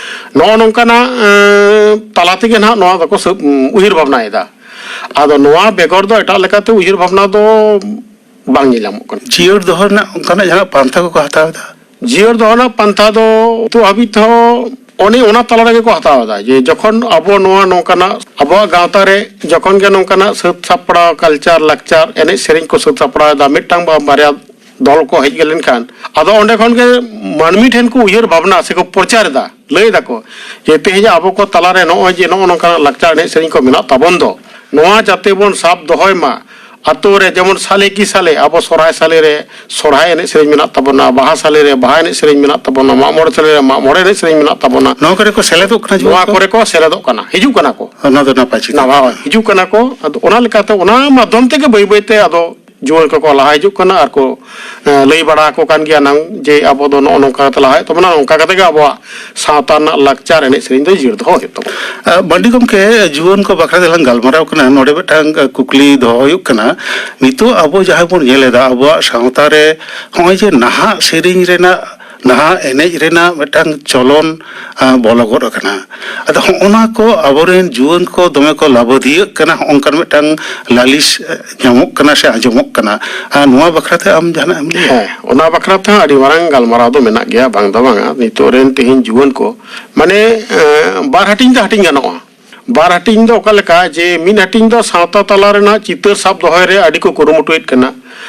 ᱱᱚᱜᱼᱚ ᱱᱚᱝᱠᱟᱱᱟᱜ, ᱮᱸ, ᱛᱟᱞᱟ ᱛᱮᱜᱮ ᱱᱟᱦᱟᱜ ᱱᱚᱣᱟ ᱫᱚᱠᱚ ᱥᱟᱹ-, ᱩᱭᱦᱟᱹᱨ ᱵᱷᱟᱵᱽᱱᱟᱭᱮᱫᱟ᱾ ᱟᱫᱚ ᱱᱚᱣᱟ ᱵᱮᱜᱚᱨ ᱫᱚ ᱮᱴᱟᱜ ᱞᱮᱠᱟᱛᱮ ᱩᱭᱦᱟᱹᱨ ᱵᱷᱟᱵᱽᱱᱟ ᱫᱚ ᱵᱟᱝ ᱧᱮᱞ ᱧᱟᱢᱚᱜ ᱠᱟᱱᱟ᱾ ᱡᱤᱭᱟᱹᱲ ᱫᱚᱦᱚ ᱨᱮᱱᱟᱜ ᱚᱱᱠᱟᱱᱟᱜ ᱡᱟᱦᱟᱱᱟᱜ ᱯᱟᱱᱛᱷᱟ ᱠᱚᱠᱚ ᱦᱟᱛᱟᱣ ᱮᱫᱟ? ᱡᱤᱭᱟᱹᱲ ᱫᱚᱦᱚ ᱨᱮᱱᱟᱜ ᱯᱟᱱᱛᱷᱟ ᱫᱚ ᱱᱤᱛᱚᱜ ᱦᱟᱹᱵᱤᱡ ᱛᱮᱦᱚᱸ ᱚᱱᱮ ᱚᱱᱟ ᱛᱟᱞᱟ ᱨᱮᱜᱮ ᱠᱚ ᱦᱟᱛᱟᱣ ᱮᱫᱟ, ᱡᱮ ᱡᱚᱠᱷᱚᱱ ᱟᱵᱚ ᱱᱚᱣᱟ ᱱᱚᱝᱠᱟᱱᱟᱜ ᱟᱵᱚᱣᱟᱜ ᱜᱟᱶᱛᱟ ᱨᱮ ᱡᱚᱠᱷᱚᱱ ᱜᱮ ᱱᱚᱝᱠᱟᱱᱟᱜ ᱥᱟᱹᱛ ᱥᱟᱯᱲᱟᱣ, ᱠᱟᱞᱪᱟᱨ, ᱞᱟᱠᱪᱟᱨ, ᱮᱱᱮᱡ ᱥᱮᱨᱮᱧ ᱠᱚ ᱥᱟᱹᱛ ᱥᱟᱯᱲᱟᱣ ᱮᱫᱟ, ᱢᱤᱫᱴᱟᱝ ᱵᱟ ᱵᱟᱨᱭᱟ ᱫᱚᱞ ᱠᱚ ᱦᱮᱡ ᱞᱮᱱᱠᱷᱟᱱ, ᱟᱫᱚ ᱚᱸᱰᱮ ᱠᱷᱚᱱ ᱜᱮ ᱢᱟᱹᱱᱢᱤ ᱴᱷᱮᱱ ᱠᱚ ᱩᱭᱦᱟᱹᱨ ᱵᱷᱟᱵᱽᱱᱟ ᱥᱮᱠᱚ ᱯᱨᱚᱪᱟᱨ ᱮᱫᱟ, ᱞᱟᱹᱭ ᱫᱟᱠᱚ ᱡᱮ ᱛᱮᱦᱮᱧ ᱟᱵᱚ ᱠᱚ ᱛᱟᱞᱟᱨᱮ ᱱᱚᱜᱼᱚᱭ ᱡᱮ ᱱᱚᱜᱼᱚ ᱱᱚᱝᱠᱟᱱᱟᱜ ᱞᱟᱠᱪᱟᱨ ᱮᱱᱮᱡ ᱥᱮᱨᱮᱧ ᱠᱚ ᱢᱮᱱᱟᱜ ᱛᱟᱵᱚᱱ ᱫᱚ, ᱱᱚᱣᱟ ᱡᱟᱛᱮ ᱵᱚᱱ ᱥᱟᱵ ᱫᱚᱦᱚᱭ ᱢᱟ᱾ ᱟᱛᱳ ᱨᱮ ᱡᱮᱢᱚᱱ ᱥᱟᱞᱮ ᱠᱤ ᱥᱟᱞᱮ ᱟᱵᱚ ᱥᱚᱨᱦᱟᱭ ᱥᱟᱞᱮ ᱨᱮ ᱥᱚᱨᱦᱟᱭ ᱮᱱᱮᱡ ᱥᱮᱨᱮᱧ ᱢᱮᱱᱟᱜ ᱛᱟᱵᱚᱱᱟ, ᱵᱟᱦᱟ ᱥᱟᱞᱮ ᱨᱮ ᱵᱟᱦᱟ ᱮᱱᱮᱡ ᱥᱮᱨᱮᱧ ᱢᱮᱱᱟᱜ ᱛᱟᱵᱚᱱᱟ, ᱢᱟᱜ ᱢᱚᱬᱮ ᱥᱟᱞᱮ ᱨᱮ ᱢᱟᱜ ᱢᱚᱬᱮ ᱮᱱᱮᱡ ᱥᱮᱨᱮᱧ ᱢᱮᱱᱟᱜ ᱛᱟᱵᱚᱱᱟ᱾ ᱱᱚᱣᱟ ᱠᱚᱨᱮ ᱠᱚ ᱥᱮᱞᱮᱫᱚᱜ ᱠᱟᱱᱟ ᱡᱩᱣᱟᱹᱱ ᱱᱚᱣᱟ ᱠᱚ? ᱠᱚᱨᱮ ᱠᱚ ᱥᱮᱞᱮᱫᱚᱜ ᱠᱟᱱᱟ, ᱦᱤᱡᱩᱜ ᱠᱟᱱᱟ ᱠᱚ᱾ ᱚᱱᱟ ᱫᱚ ᱱᱟᱯᱟᱭ ᱪᱤᱱᱛᱟᱹ᱾ ᱱᱟᱣᱟ ᱦᱤᱡᱩᱜ ᱠᱟᱱᱟ ᱠᱚ᱾ ᱟᱫᱚ ᱚᱱᱟ ᱞᱮᱠᱟᱛᱮ ᱚᱱᱟ ᱢᱟᱫᱽᱫᱷᱚᱢ ᱛᱮᱜᱮ ᱵᱟᱹᱭ ᱵᱟᱹᱭ ᱛᱮ ᱟᱫᱚ ᱡᱩᱣᱟᱹᱱ ᱠᱚᱠᱚ ᱞᱟᱦᱟ ᱦᱤᱡᱩᱜ ᱠᱟᱱᱟ ᱟᱨ ᱠᱚ, ᱮ, ᱞᱟᱹᱭ ᱵᱟᱲᱟ ᱟᱠᱚ ᱠᱟᱱ ᱜᱮᱭᱟ ᱱᱟᱝ ᱡᱮ ᱟᱵᱚ ᱫᱚ ᱱᱚᱜᱼᱚ ᱱᱚᱝᱠᱟ ᱠᱟᱛᱮ ᱞᱟᱦᱟ ᱦᱩᱭᱩᱜ ᱛᱟᱵᱚᱱᱟ, ᱱᱚᱝᱠᱟ ᱠᱟᱛᱮ ᱜᱮ ᱟᱵᱚᱣᱟᱜ ᱥᱟᱶᱛᱟ ᱨᱮᱱᱟᱜ ᱞᱟᱠᱪᱟᱨ ᱮᱱᱮᱡ ᱥᱮᱨᱮᱧ ᱫᱚ ᱡᱤᱭᱟᱹᱲ ᱫᱚᱦᱚ ᱦᱩᱭᱩᱜ ᱛᱟᱵᱚᱱᱟ᱾ ᱟ, ᱵᱟᱹᱱᱰᱤ ᱜᱚᱢᱠᱮ, ᱡᱩᱣᱟᱹᱱ ᱠᱚ ᱵᱟᱠᱷᱨᱟ ᱛᱮᱞᱟᱝ ᱜᱟᱞᱢᱟᱨᱟᱣ ᱠᱟᱱᱟ, ᱱᱚᱰᱮ ᱢᱤᱫᱴᱟᱝ, ᱟ, ᱠᱩᱠᱞᱤ ᱫᱚᱦᱚ ᱦᱩᱭᱩᱜ ᱠᱟᱱᱟ᱾ ᱱᱤᱛᱚᱜ ᱟᱵᱚ ᱡᱟᱦᱟᱸ ᱵᱚᱱ ᱧᱮᱞ ᱮᱫᱟ, ᱟᱵᱚᱣᱟᱜ ᱥᱟᱶᱛᱟ ᱨᱮ ᱦᱚᱸᱜᱼᱚᱭ ᱡᱮ ᱱᱟᱦᱟᱜ ᱥᱮᱨᱮᱧ ᱨᱮᱱᱟᱜ, ᱱᱟᱦᱟᱜ ᱮᱱᱮᱡ ᱨᱮᱱᱟᱜ ᱢᱤᱫᱴᱟᱝ ᱪᱚᱞᱚᱱ, ᱟ, ᱵᱚᱞᱚ ᱜᱚᱫ ᱟᱠᱟᱱᱟ᱾ ᱟᱫᱚ ᱦᱚᱸᱜᱼᱚ ᱱᱟ ᱠᱚ ᱟᱵᱚᱨᱮᱱ ᱡᱩᱣᱟᱹᱱ ᱠᱚ ᱫᱚᱢᱮ ᱠᱚ ᱞᱟᱵᱟᱹᱫᱷᱤᱭᱟᱹᱜ ᱠᱟᱱᱟ, ᱦᱚᱸᱜᱼᱚ ᱱᱚᱝᱠᱟᱱ ᱢᱤᱫᱴᱟᱝ ᱞᱟᱹᱞᱤᱥ, ᱟ, ᱧᱟᱢᱚᱜ ᱠᱟᱱᱟ ᱥᱮ ᱟᱸᱡᱚᱢᱚᱜ ᱠᱟᱱᱟ᱾ ᱟ, ᱱᱚᱣᱟ ᱵᱟᱠᱷᱨᱟ ᱛᱮ ᱟᱢ ᱡᱟᱦᱟᱱᱟᱜ ᱮᱢ ᱞᱟᱹᱭᱟ? ᱦᱮᱸ, ᱚᱱᱟ ᱵᱟᱠᱷᱨᱟ ᱛᱮᱦᱚᱸ ᱟᱹᱰᱤ ᱢᱟᱨᱟᱝ ᱜᱟᱞᱢᱟᱨᱟᱣ ᱫᱚ ᱢᱮᱱᱟᱜ ᱜᱮᱭᱟ, ᱵᱟᱝ ᱫᱚ ᱵᱟᱝᱟ᱾ ᱱᱤᱛᱚᱜ ᱨᱮᱱ ᱛᱮᱦᱮᱧ ᱡᱩᱣᱟᱹᱱ ᱠᱚ, ᱢᱟᱱᱮ, ᱮᱸ, ᱵᱟᱨ ᱦᱟᱹᱴᱤᱧ ᱫᱚ ᱦᱟᱹᱴᱤᱧ ᱜᱟᱱᱚᱜᱼᱟ᱾ ᱵᱟᱨ ᱦᱟᱹᱴᱤᱧ ᱫᱚ ᱚᱠᱟ ᱞᱮᱠᱟ ᱡᱮ ᱢᱤᱫ ᱦᱟᱹᱴᱤᱧ ᱫᱚ ᱥᱟᱶᱛᱟ ᱛᱟᱞᱟ ᱨᱮᱱᱟᱜ ᱪᱤᱛᱟᱹᱨ ᱥᱟᱵ ᱫᱚᱦᱚᱭ ᱨᱮ ᱟᱹᱰᱤ ᱠᱚ ᱠᱩᱨᱩᱢᱩᱴᱩᱭᱮᱫ ᱠᱟᱱᱟ,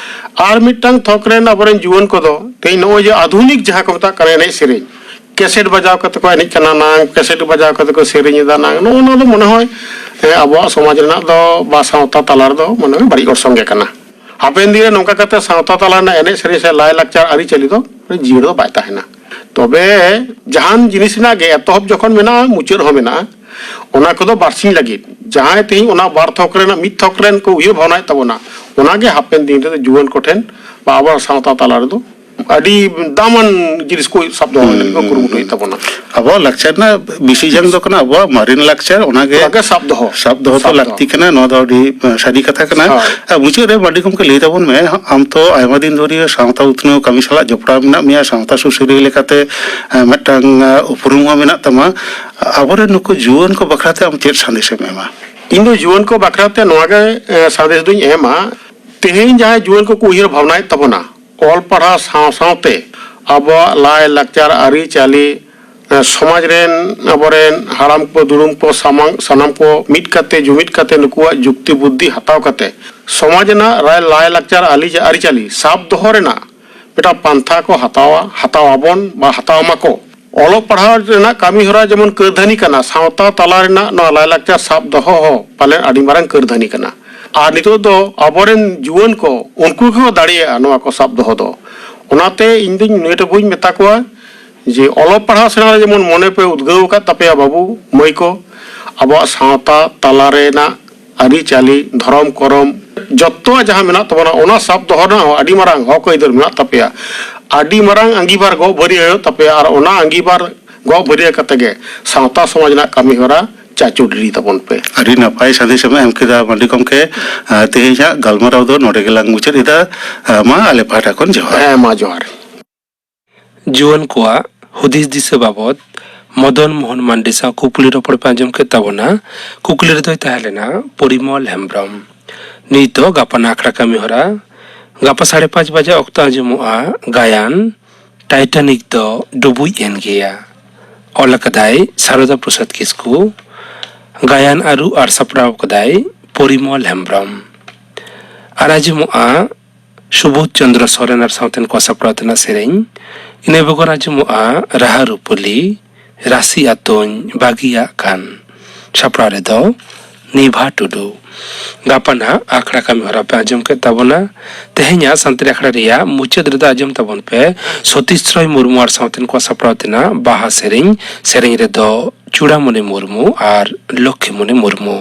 ᱟᱨ ᱢᱤᱫᱴᱟᱝ ᱛᱷᱚᱠ ᱨᱮᱱ ᱟᱵᱚᱨᱮᱱ ᱡᱩᱣᱟᱹᱱ ᱠᱚᱫᱚ ᱛᱮᱦᱮᱧ ᱱᱚᱜᱼᱚᱭ ᱡᱮ ᱟᱫᱷᱩᱱᱤᱠ ᱡᱟᱦᱟᱸ ᱠᱚ ᱢᱮᱛᱟᱜ ᱠᱟᱱᱟ ᱮᱱᱮᱡ ᱥᱮᱨᱮᱧ, ᱠᱮᱥᱮᱴ ᱵᱟᱡᱟᱣ ᱠᱟᱛᱮ ᱠᱚ ᱮᱱᱮᱡ ᱠᱟᱱᱟ ᱱᱟᱝ, ᱠᱮᱥᱮᱴ ᱵᱟᱡᱟᱣ ᱠᱟᱛᱮ ᱠᱚ ᱥᱮᱨᱮᱧ ᱮᱫᱟ ᱱᱟᱝ, ᱱᱚᱜᱼᱚ ᱱᱚᱣᱟ ᱫᱚ ᱢᱚᱱᱮ ᱦᱚᱭ, ᱮ, ᱟᱵᱚᱣᱟᱜ ᱥᱚᱢᱟᱡᱽ ᱨᱮᱱᱟᱜ ᱫᱚ ᱵᱟ ᱥᱟᱶᱛᱟ ᱛᱟᱞᱟ ᱨᱮᱫᱚ ᱢᱚᱱᱮ ᱦᱚᱭ ᱵᱟᱹᱲᱤᱡ ᱚᱨᱥᱚᱝ ᱜᱮ ᱠᱟᱱᱟ᱾ ᱦᱟᱯᱮᱱ ᱫᱤᱱ ᱨᱮ ᱱᱚᱝᱠᱟ ᱠᱟᱛᱮ ᱥᱟᱶᱛᱟ ᱛᱟᱞᱟ ᱨᱮᱱᱟᱜ ᱮᱱᱮᱡ ᱥᱮᱨᱮᱧ ᱥᱮ ᱞᱟᱭ ᱞᱟᱠᱪᱟᱨ ᱟᱹᱨᱤᱪᱟᱹᱞᱤ ᱫᱚ ᱡᱤᱭᱟᱹᱲ ᱫᱚ ᱵᱟᱭ ᱛᱟᱦᱮᱱᱟ᱾ ᱛᱚᱵᱮ ᱡᱟᱦᱟᱱ ᱡᱤᱱᱤᱥ ᱨᱮᱱᱟᱜ ᱜᱮ ᱮᱛᱚᱦᱚᱵ ᱡᱚᱠᱷᱚᱱ ᱢᱮᱱᱟᱜᱼᱟ, ᱢᱩᱪᱟᱹᱫ ᱦᱚᱸ ᱢᱮᱱᱟᱜᱼᱟ᱾ ᱚᱱᱟ ᱠᱚᱫᱚ ᱵᱟᱨᱥᱤᱧ ᱞᱟᱹᱜᱤᱫ᱾ ᱡᱟᱦᱟᱸᱭ ᱛᱮᱦᱮᱧ ᱚᱱᱟ ᱵᱟᱨ ᱛᱷᱚᱠ ᱨᱮᱱᱟᱜ ᱢᱤᱫ ᱛᱷᱚᱠ ᱨᱮᱱ ᱠᱚ ᱩᱭᱦᱟᱹᱨ ᱵᱷᱟᱵᱽᱱᱟᱭᱮᱫ ᱛᱟᱵᱚᱱᱟ, ᱚᱱᱟᱜᱮ ᱦᱟᱯᱮᱱ ᱫᱤᱱ ᱨᱮᱫᱚ ᱡᱩᱣᱟᱹᱱ ᱠᱚᱴᱷᱮᱱ ᱵᱟ ᱟᱵᱚᱣᱟᱜ ᱥᱟᱶᱛᱟ ᱛᱟᱞᱟ ᱨᱮᱫᱚ ᱟᱹᱰᱤ ᱫᱟᱢᱟᱱ ᱡᱤᱱᱤᱥ ᱠᱚ ᱥᱟᱵ ᱫᱚᱦᱚ ᱞᱟᱹᱜᱤᱫ ᱠᱚ ᱠᱩᱨᱩᱢᱩᱴᱩᱭᱮᱫ ᱛᱟᱵᱚᱱᱟ᱾ ᱟᱵᱚᱣᱟᱜ ᱞᱟᱠᱪᱟᱨ ᱨᱮᱱᱟᱜ ᱵᱮᱥᱤ ᱡᱟᱝ ᱫᱚ ᱠᱟᱱᱟ ᱟᱵᱚᱣᱟᱜ ᱢᱟᱨᱮᱱ ᱞᱟᱠᱪᱟᱨ, ᱚᱱᱟᱜᱮ ᱚᱱᱟᱜᱮ ᱥᱟᱵ ᱫᱚᱦᱚ᱾ ᱥᱟᱵ ᱫᱚᱦᱚ ᱫᱚ ᱥᱟᱵ ᱫᱚᱦᱚ᱾ ᱞᱟᱹᱠᱛᱤ ᱠᱟᱱᱟ᱾ ᱱᱚᱣᱟ ᱫᱚ ᱟᱹᱰᱤ, ᱮ, ᱥᱟᱹᱨᱤ ᱠᱟᱛᱷᱟ ᱠᱟᱱᱟ᱾ ᱦᱳᱭ᱾ ᱟᱨ ᱢᱩᱪᱟᱹᱫ ᱨᱮ ᱢᱟᱹᱱᱰᱤ ᱜᱚᱢᱠᱮ, ᱞᱟᱹᱭ ᱛᱟᱵᱚᱱ ᱢᱮ, ᱟᱢ ᱛᱚ ᱟᱭᱢᱟ ᱫᱤᱱ ᱫᱷᱚᱨᱮ ᱥᱟᱶᱛᱟ ᱩᱛᱱᱟᱹᱣ ᱠᱟᱹᱢᱤ ᱥᱟᱞᱟᱜ ᱡᱚᱯᱲᱟᱣ ᱢᱮᱱᱟᱜ ᱢᱮᱭᱟ, ᱥᱟᱶᱛᱟ ᱥᱩᱥᱟᱹᱨᱤᱭᱟᱹ ᱞᱮᱠᱟᱛᱮ, ᱮ, ᱢᱤᱫᱴᱟᱝ, ᱮ, ᱩᱯᱨᱩᱢ ᱦᱚᱸ ᱢᱮᱱᱟᱜ ᱛᱟᱢᱟ᱾ ᱟᱵᱚᱨᱮᱱ ᱱᱩᱠᱩ ᱡᱩᱣᱟᱹᱱ ᱠᱚ ᱵᱟᱠᱷᱨᱟᱛᱮ ᱟᱢ ᱪᱮᱫ ᱥᱟᱸᱫᱮᱥ ᱮᱢ ᱮᱢᱟ? ᱤᱧ ᱫᱚ ᱡᱩᱣᱟᱹᱱ ᱠᱚ ᱵᱟᱠᱷᱨᱟᱛᱮ ᱱᱚᱣᱟ ᱜᱮ, ᱮ, ᱥᱟᱸᱫᱮᱥ ᱫᱚᱧ ᱮᱢᱟ, ᱛᱮᱦᱮᱧ ᱡᱟᱦᱟᱸᱭ ᱡᱩᱣᱟᱹᱱ ᱠᱚᱠᱚ ᱩᱭᱦᱟᱹᱨ ᱵᱷᱟᱵᱽᱱᱟᱭᱮᱫ ᱛᱟᱵᱚᱱᱟ, ᱚᱞ ᱯᱟᱲᱦᱟᱣ ᱥᱟᱶ ᱥᱟᱶᱛᱮ ᱟᱵᱚᱣᱟᱜ ᱞᱟᱭ ᱞᱟᱠᱪᱟᱨ, ᱟᱹᱨᱤᱪᱟᱹᱞᱤ, ᱮ, ᱥᱚᱢᱟᱡᱽ ᱨᱮᱱ ᱟᱵᱚᱨᱮᱱ ᱦᱟᱲᱟᱢ ᱠᱚ, ᱫᱩᱲᱩᱢ ᱠᱚ, ᱥᱟᱢᱟᱝ, ᱥᱟᱱᱟᱢ ᱠᱚ ᱢᱤᱫ ᱠᱟᱛᱮ, ᱡᱩᱢᱤᱫ ᱠᱟᱛᱮ, ᱱᱩᱠᱩᱣᱟᱜ ᱡᱩᱠᱛᱤ ᱵᱩᱫᱽᱫᱷᱤ ᱦᱟᱛᱟᱣ ᱠᱟᱛᱮ ᱥᱚᱢᱟᱡᱽ ᱨᱮᱱᱟᱜ ᱨᱟᱭ-, ᱞᱟᱭ ᱞᱟᱠᱪᱟᱨ, ᱟᱹᱞᱤ-, ᱟᱹᱨᱤᱪᱟᱹᱞᱤ ᱥᱟᱵ ᱫᱚᱦᱚ ᱨᱮᱱᱟᱜ ᱢᱤᱫᱴᱟᱝ ᱯᱟᱱᱛᱷᱟ ᱠᱚ ᱦᱟᱛᱟᱣᱟ, ᱦᱟᱛᱟᱣ ᱟᱵᱚᱱ ᱵᱟ ᱦᱟᱛᱟᱣ ᱢᱟᱠᱚ᱾ ᱚᱞᱚᱜ ᱯᱟᱲᱦᱟᱣ ᱨᱮᱱᱟᱜ ᱠᱟᱹᱢᱤ ᱦᱚᱨᱟ ᱡᱮᱢᱚᱱ ᱠᱟᱹᱨᱫᱷᱟᱹᱱᱤ ᱠᱟᱱᱟ, ᱥᱟᱶᱛᱟ ᱛᱟᱞᱟ ᱨᱮᱱᱟᱜ ᱱᱚᱣᱟ ᱞᱟᱭᱞᱟᱠᱪᱟᱨ ᱥᱟᱵ ᱫᱚᱦᱚ ᱦᱚᱸ ᱯᱟᱞᱮᱱ ᱟᱹᱰᱤ ᱢᱟᱨᱟᱝ ᱠᱟᱹᱨᱫᱷᱟᱹᱱᱤ ᱠᱟᱱᱟ᱾ ᱟᱨ ᱱᱤᱛᱚᱜ ᱫᱚ ᱟᱵᱚᱨᱮᱱ ᱡᱩᱣᱟᱹᱱ ᱠᱚ, ᱩᱱᱠᱩ ᱜᱮᱠᱚ ᱫᱟᱲᱮᱭᱟᱜᱼᱟ ᱱᱚᱣᱟ ᱠᱚ ᱥᱟᱵ ᱫᱚᱦᱚ ᱫᱚ᱾ ᱚᱱᱟᱛᱮ ᱤᱧ ᱫᱩᱧ ᱱᱤᱭᱟᱹ ᱴᱩᱠᱩᱧ ᱢᱮᱛᱟ ᱠᱚᱣᱟ ᱡᱮ ᱚᱞᱚᱜ ᱯᱟᱲᱦᱟᱣ ᱥᱮᱬᱟ ᱨᱮ ᱡᱮᱢᱚᱱ ᱢᱚᱱᱮ ᱯᱮ ᱩᱫᱽᱜᱟᱹᱣ ᱟᱠᱟᱫ ᱛᱟᱯᱮᱭᱟ ᱵᱟᱹᱵᱩ ᱢᱟᱹᱭ ᱠᱚ, ᱟᱵᱚᱣᱟᱜ ᱥᱟᱶᱛᱟ ᱛᱟᱞᱟ ᱨᱮᱱᱟᱜ ᱟᱹᱨᱤᱪᱟᱹᱞᱤ, ᱫᱷᱚᱨᱚᱢ ᱠᱚᱨᱚᱢ, ᱡᱚᱛᱚᱣᱟᱜ ᱡᱟᱦᱟᱸ ᱢᱮᱱᱟᱜ ᱛᱟᱵᱚᱱᱟ, ᱚᱱᱟ ᱥᱟᱵ ᱫᱚᱦᱚ ᱨᱮᱱᱟᱜ ᱦᱚᱸ ᱟᱹᱰᱤ ᱢᱟᱨᱟᱝ ᱦᱚᱠ ᱟᱹᱭᱫᱟᱹᱨ ᱢᱮᱱᱟᱜ ᱛᱟᱯᱮᱭᱟ᱾ ᱟᱹᱰᱤ ᱢᱟᱨᱟᱝ ᱟᱸᱜᱤᱵᱷᱟᱨ ᱜᱚᱜ ᱵᱷᱟᱹᱨᱭᱟᱹ ᱦᱩᱭᱩᱜ ᱛᱟᱯᱮᱭᱟ, ᱟᱨ ᱚᱱᱟ ᱟᱸᱜᱤᱵᱷᱟᱨ ᱜᱚᱜ ᱵᱷᱟᱹᱨᱭᱟᱹ ᱠᱟᱛᱮ ᱜᱮ ᱥᱟᱶᱛᱟ ᱥᱚᱢᱟᱡᱽ ᱨᱮᱱᱟᱜ ᱠᱟᱹᱢᱤ ᱦᱚᱨᱟ ᱪᱟᱪᱳ ᱰᱤᱨᱤ ᱛᱟᱵᱚᱱ ᱯᱮ᱾ ᱟᱹᱰᱤ ᱱᱟᱯᱟᱭ ᱥᱟᱸᱫᱮᱥ ᱮᱢ ᱮᱢ ᱠᱮᱫᱟ ᱢᱟᱹᱱᱰᱤ ᱜᱚᱢᱠᱮ᱾ ᱟᱨ ᱛᱮᱦᱮᱧᱟᱜ ᱜᱟᱞᱢᱟᱨᱟᱣ ᱫᱚ ᱱᱚᱰᱮ ᱜᱮᱞᱟᱝ ᱢᱩᱪᱟᱹᱫ ᱮᱫᱟ᱾ ᱟᱨ ᱢᱟ ᱟᱞᱮ ᱯᱟᱦᱴᱟ ᱠᱷᱚᱱ ᱡᱚᱦᱟᱨ᱾ ᱦᱮᱸ, ᱢᱟ ᱡᱚᱦᱟᱨ᱾ ᱡᱩᱣᱟᱹᱱ ᱠᱚᱣᱟᱜ ᱦᱩᱫᱤᱥ ᱫᱤᱥᱟᱹ ᱵᱟᱵᱚᱛ ᱢᱚᱫᱚᱱ ᱢᱳᱦᱚᱱ ᱢᱟᱱᱰᱤ ᱥᱟᱶ ᱠᱩᱠᱞᱤ ᱨᱚᱯᱚᱲ ᱯᱮ ᱟᱸᱡᱚᱢ ᱠᱮᱫ ᱛᱟᱵᱚᱱᱟ᱾ ᱠᱩᱠᱞᱤ ᱨᱮᱫᱚᱭ ᱛᱟᱦᱮᱸ ᱞᱮᱱᱟ ᱯᱚᱨᱤᱢᱚᱞ ᱦᱮᱢᱵᱨᱚᱢ᱾ ᱱᱤᱛ ᱫᱚ ᱜᱟᱯᱟ ᱟᱠᱷᱲᱟ ᱠᱟᱹᱢᱤ ᱦᱚᱨᱟ᱾ ᱜᱟᱯᱟ ᱥᱟᱲᱮ ᱯᱟᱸᱪ ᱵᱟᱡᱮ ᱚᱠᱛᱚ ᱟᱸᱡᱚᱢᱚᱜᱼᱟ ᱜᱟᱭᱟᱱ ᱴᱟᱭᱴᱟᱱᱤᱠ ᱫᱚ ᱰᱩᱵᱩᱡ ᱮᱱ ᱜᱮᱭᱟ᱾ ᱚᱞ ᱟᱠᱟᱫᱟᱭ ᱥᱟᱨᱚᱫᱟ ᱯᱨᱚᱥᱟᱫᱽ ᱠᱤᱥᱠᱩ᱾ ᱜᱟᱭᱟᱱ ᱟᱹᱨᱩ ᱟᱨ ᱥᱟᱯᱲᱟᱣ ᱟᱠᱟᱫᱟᱭ ᱯᱚᱨᱤᱢᱚᱞ ᱦᱮᱢᱵᱨᱚᱢ᱾ ᱟᱨ ᱟᱸᱡᱚᱢᱚᱜᱼᱟ ᱥᱩᱵᱳᱫᱷ ᱪᱚᱸᱫᱽᱨᱚ ᱥᱚᱨᱮᱱ ᱟᱨ ᱥᱟᱶᱛᱮᱱ ᱠᱚᱣᱟᱜ ᱥᱟᱯᱲᱟᱣ ᱛᱮᱱᱟᱜ ᱥᱮᱨᱮᱧ᱾ ᱤᱱᱟᱹ ᱵᱮᱜᱚᱨ ᱟᱸᱡᱚᱢᱚᱜᱼᱟ ᱨᱟᱦᱟ ᱨᱩᱯᱟᱹᱞᱤ, ᱨᱟᱥᱤ ᱟᱛᱳᱧ ᱵᱟᱹᱜᱤᱭᱟᱜ ᱠᱟᱱ᱾ ᱥᱟᱯᱲᱟᱣ ᱨᱮᱫᱚ ᱱᱤᱵᱷᱟ ᱴᱩᱰᱩ᱾ ᱜᱟᱯᱟ ᱱᱟᱦᱟᱜ ᱟᱠᱷᱲᱟ ᱠᱟᱹᱢᱤ ᱦᱚᱨᱟ ᱯᱮ ᱟᱸᱡᱚᱢ ᱠᱮᱫ ᱛᱟᱵᱚᱱᱟ᱾ ᱛᱮᱦᱮᱧᱟᱜ ᱥᱟᱱᱛᱟᱲᱤ ᱟᱠᱷᱲᱟ ᱨᱮᱭᱟᱜ ᱢᱩᱪᱟᱹᱫ ᱨᱮᱫᱚ ᱟᱸᱡᱚᱢ ᱛᱟᱵᱚᱱ ᱯᱮ ᱥᱚᱛᱤᱥ ᱨᱚᱭ ᱢᱩᱨᱢᱩ ᱟᱨ ᱥᱟᱶᱛᱮᱱ ᱠᱚᱣᱟᱜ ᱥᱟᱯᱲᱟᱣ ᱛᱮᱱᱟᱜ ᱵᱟᱦᱟ ᱥᱮᱨᱮᱧ᱾ ᱥᱮᱨᱮᱧ ᱨᱮᱫᱚ ᱪᱩᱲᱟᱢᱩᱱᱤ ᱢᱩᱨᱢᱩ ᱟᱨ ᱞᱚᱠᱠᱷᱤᱢᱩᱱᱤ ᱢᱩᱨᱢᱩ᱾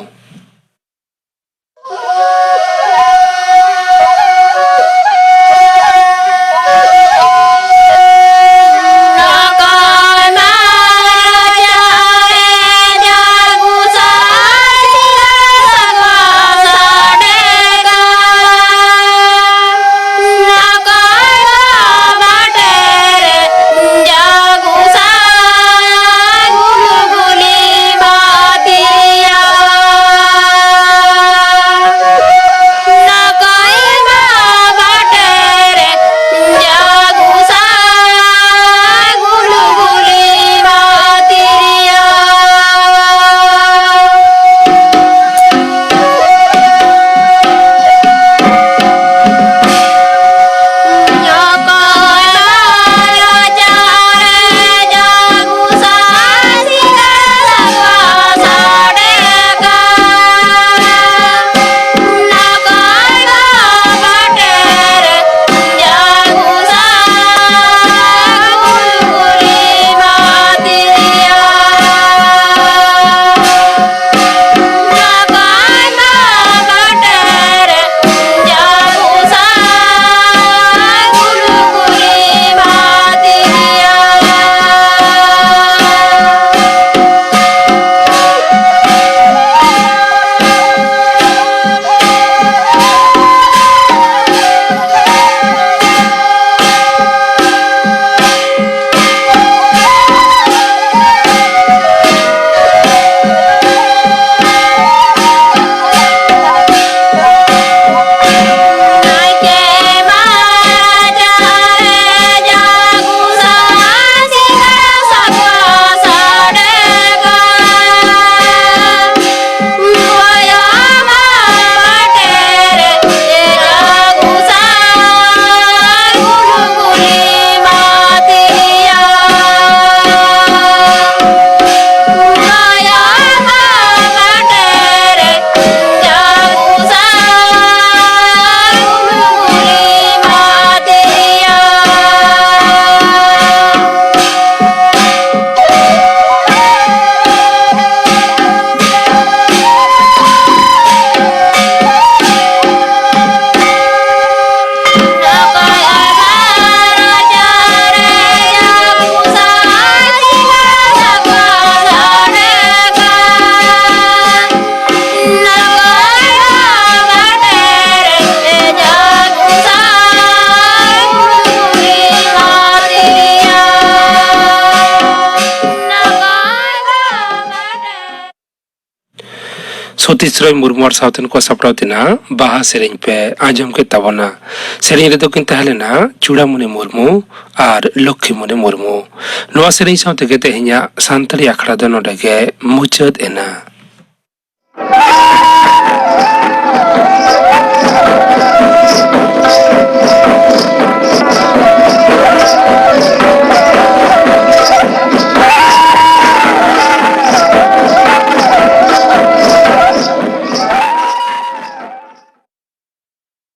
ᱥᱚᱛᱤᱥ ᱨᱚᱭ ᱢᱩᱨᱢᱩ ᱟᱨ ᱥᱟᱶᱛᱮᱱ ᱠᱚ ᱥᱟᱯᱲᱟᱣ ᱛᱮᱱᱟᱜ ᱵᱟᱦᱟ ᱥᱮᱨᱮᱧ ᱯᱮ ᱟᱸᱡᱚᱢ ᱠᱮᱫ ᱛᱟᱵᱚᱱᱟ᱾ ᱥᱮᱨᱮᱧ ᱨᱮᱫᱚ ᱠᱤᱱ ᱛᱟᱦᱮᱸ ᱞᱮᱱᱟ ᱪᱩᱲᱟᱢᱩᱱᱤ ᱢᱩᱨᱢᱩ ᱟᱨ ᱞᱚᱠᱠᱷᱤᱢᱩᱱᱤ ᱢᱩᱨᱢᱩ᱾ ᱱᱚᱣᱟ ᱥᱮᱨᱮᱧ ᱥᱟᱶ ᱛᱮᱜᱮ ᱛᱮᱦᱮᱧᱟᱜ ᱥᱟᱱᱛᱟᱲᱤ ᱟᱠᱷᱲᱟ ᱫᱚ ᱱᱚᱰᱮ ᱜᱮ ᱢᱩᱪᱟᱹᱫ ᱮᱱᱟ᱾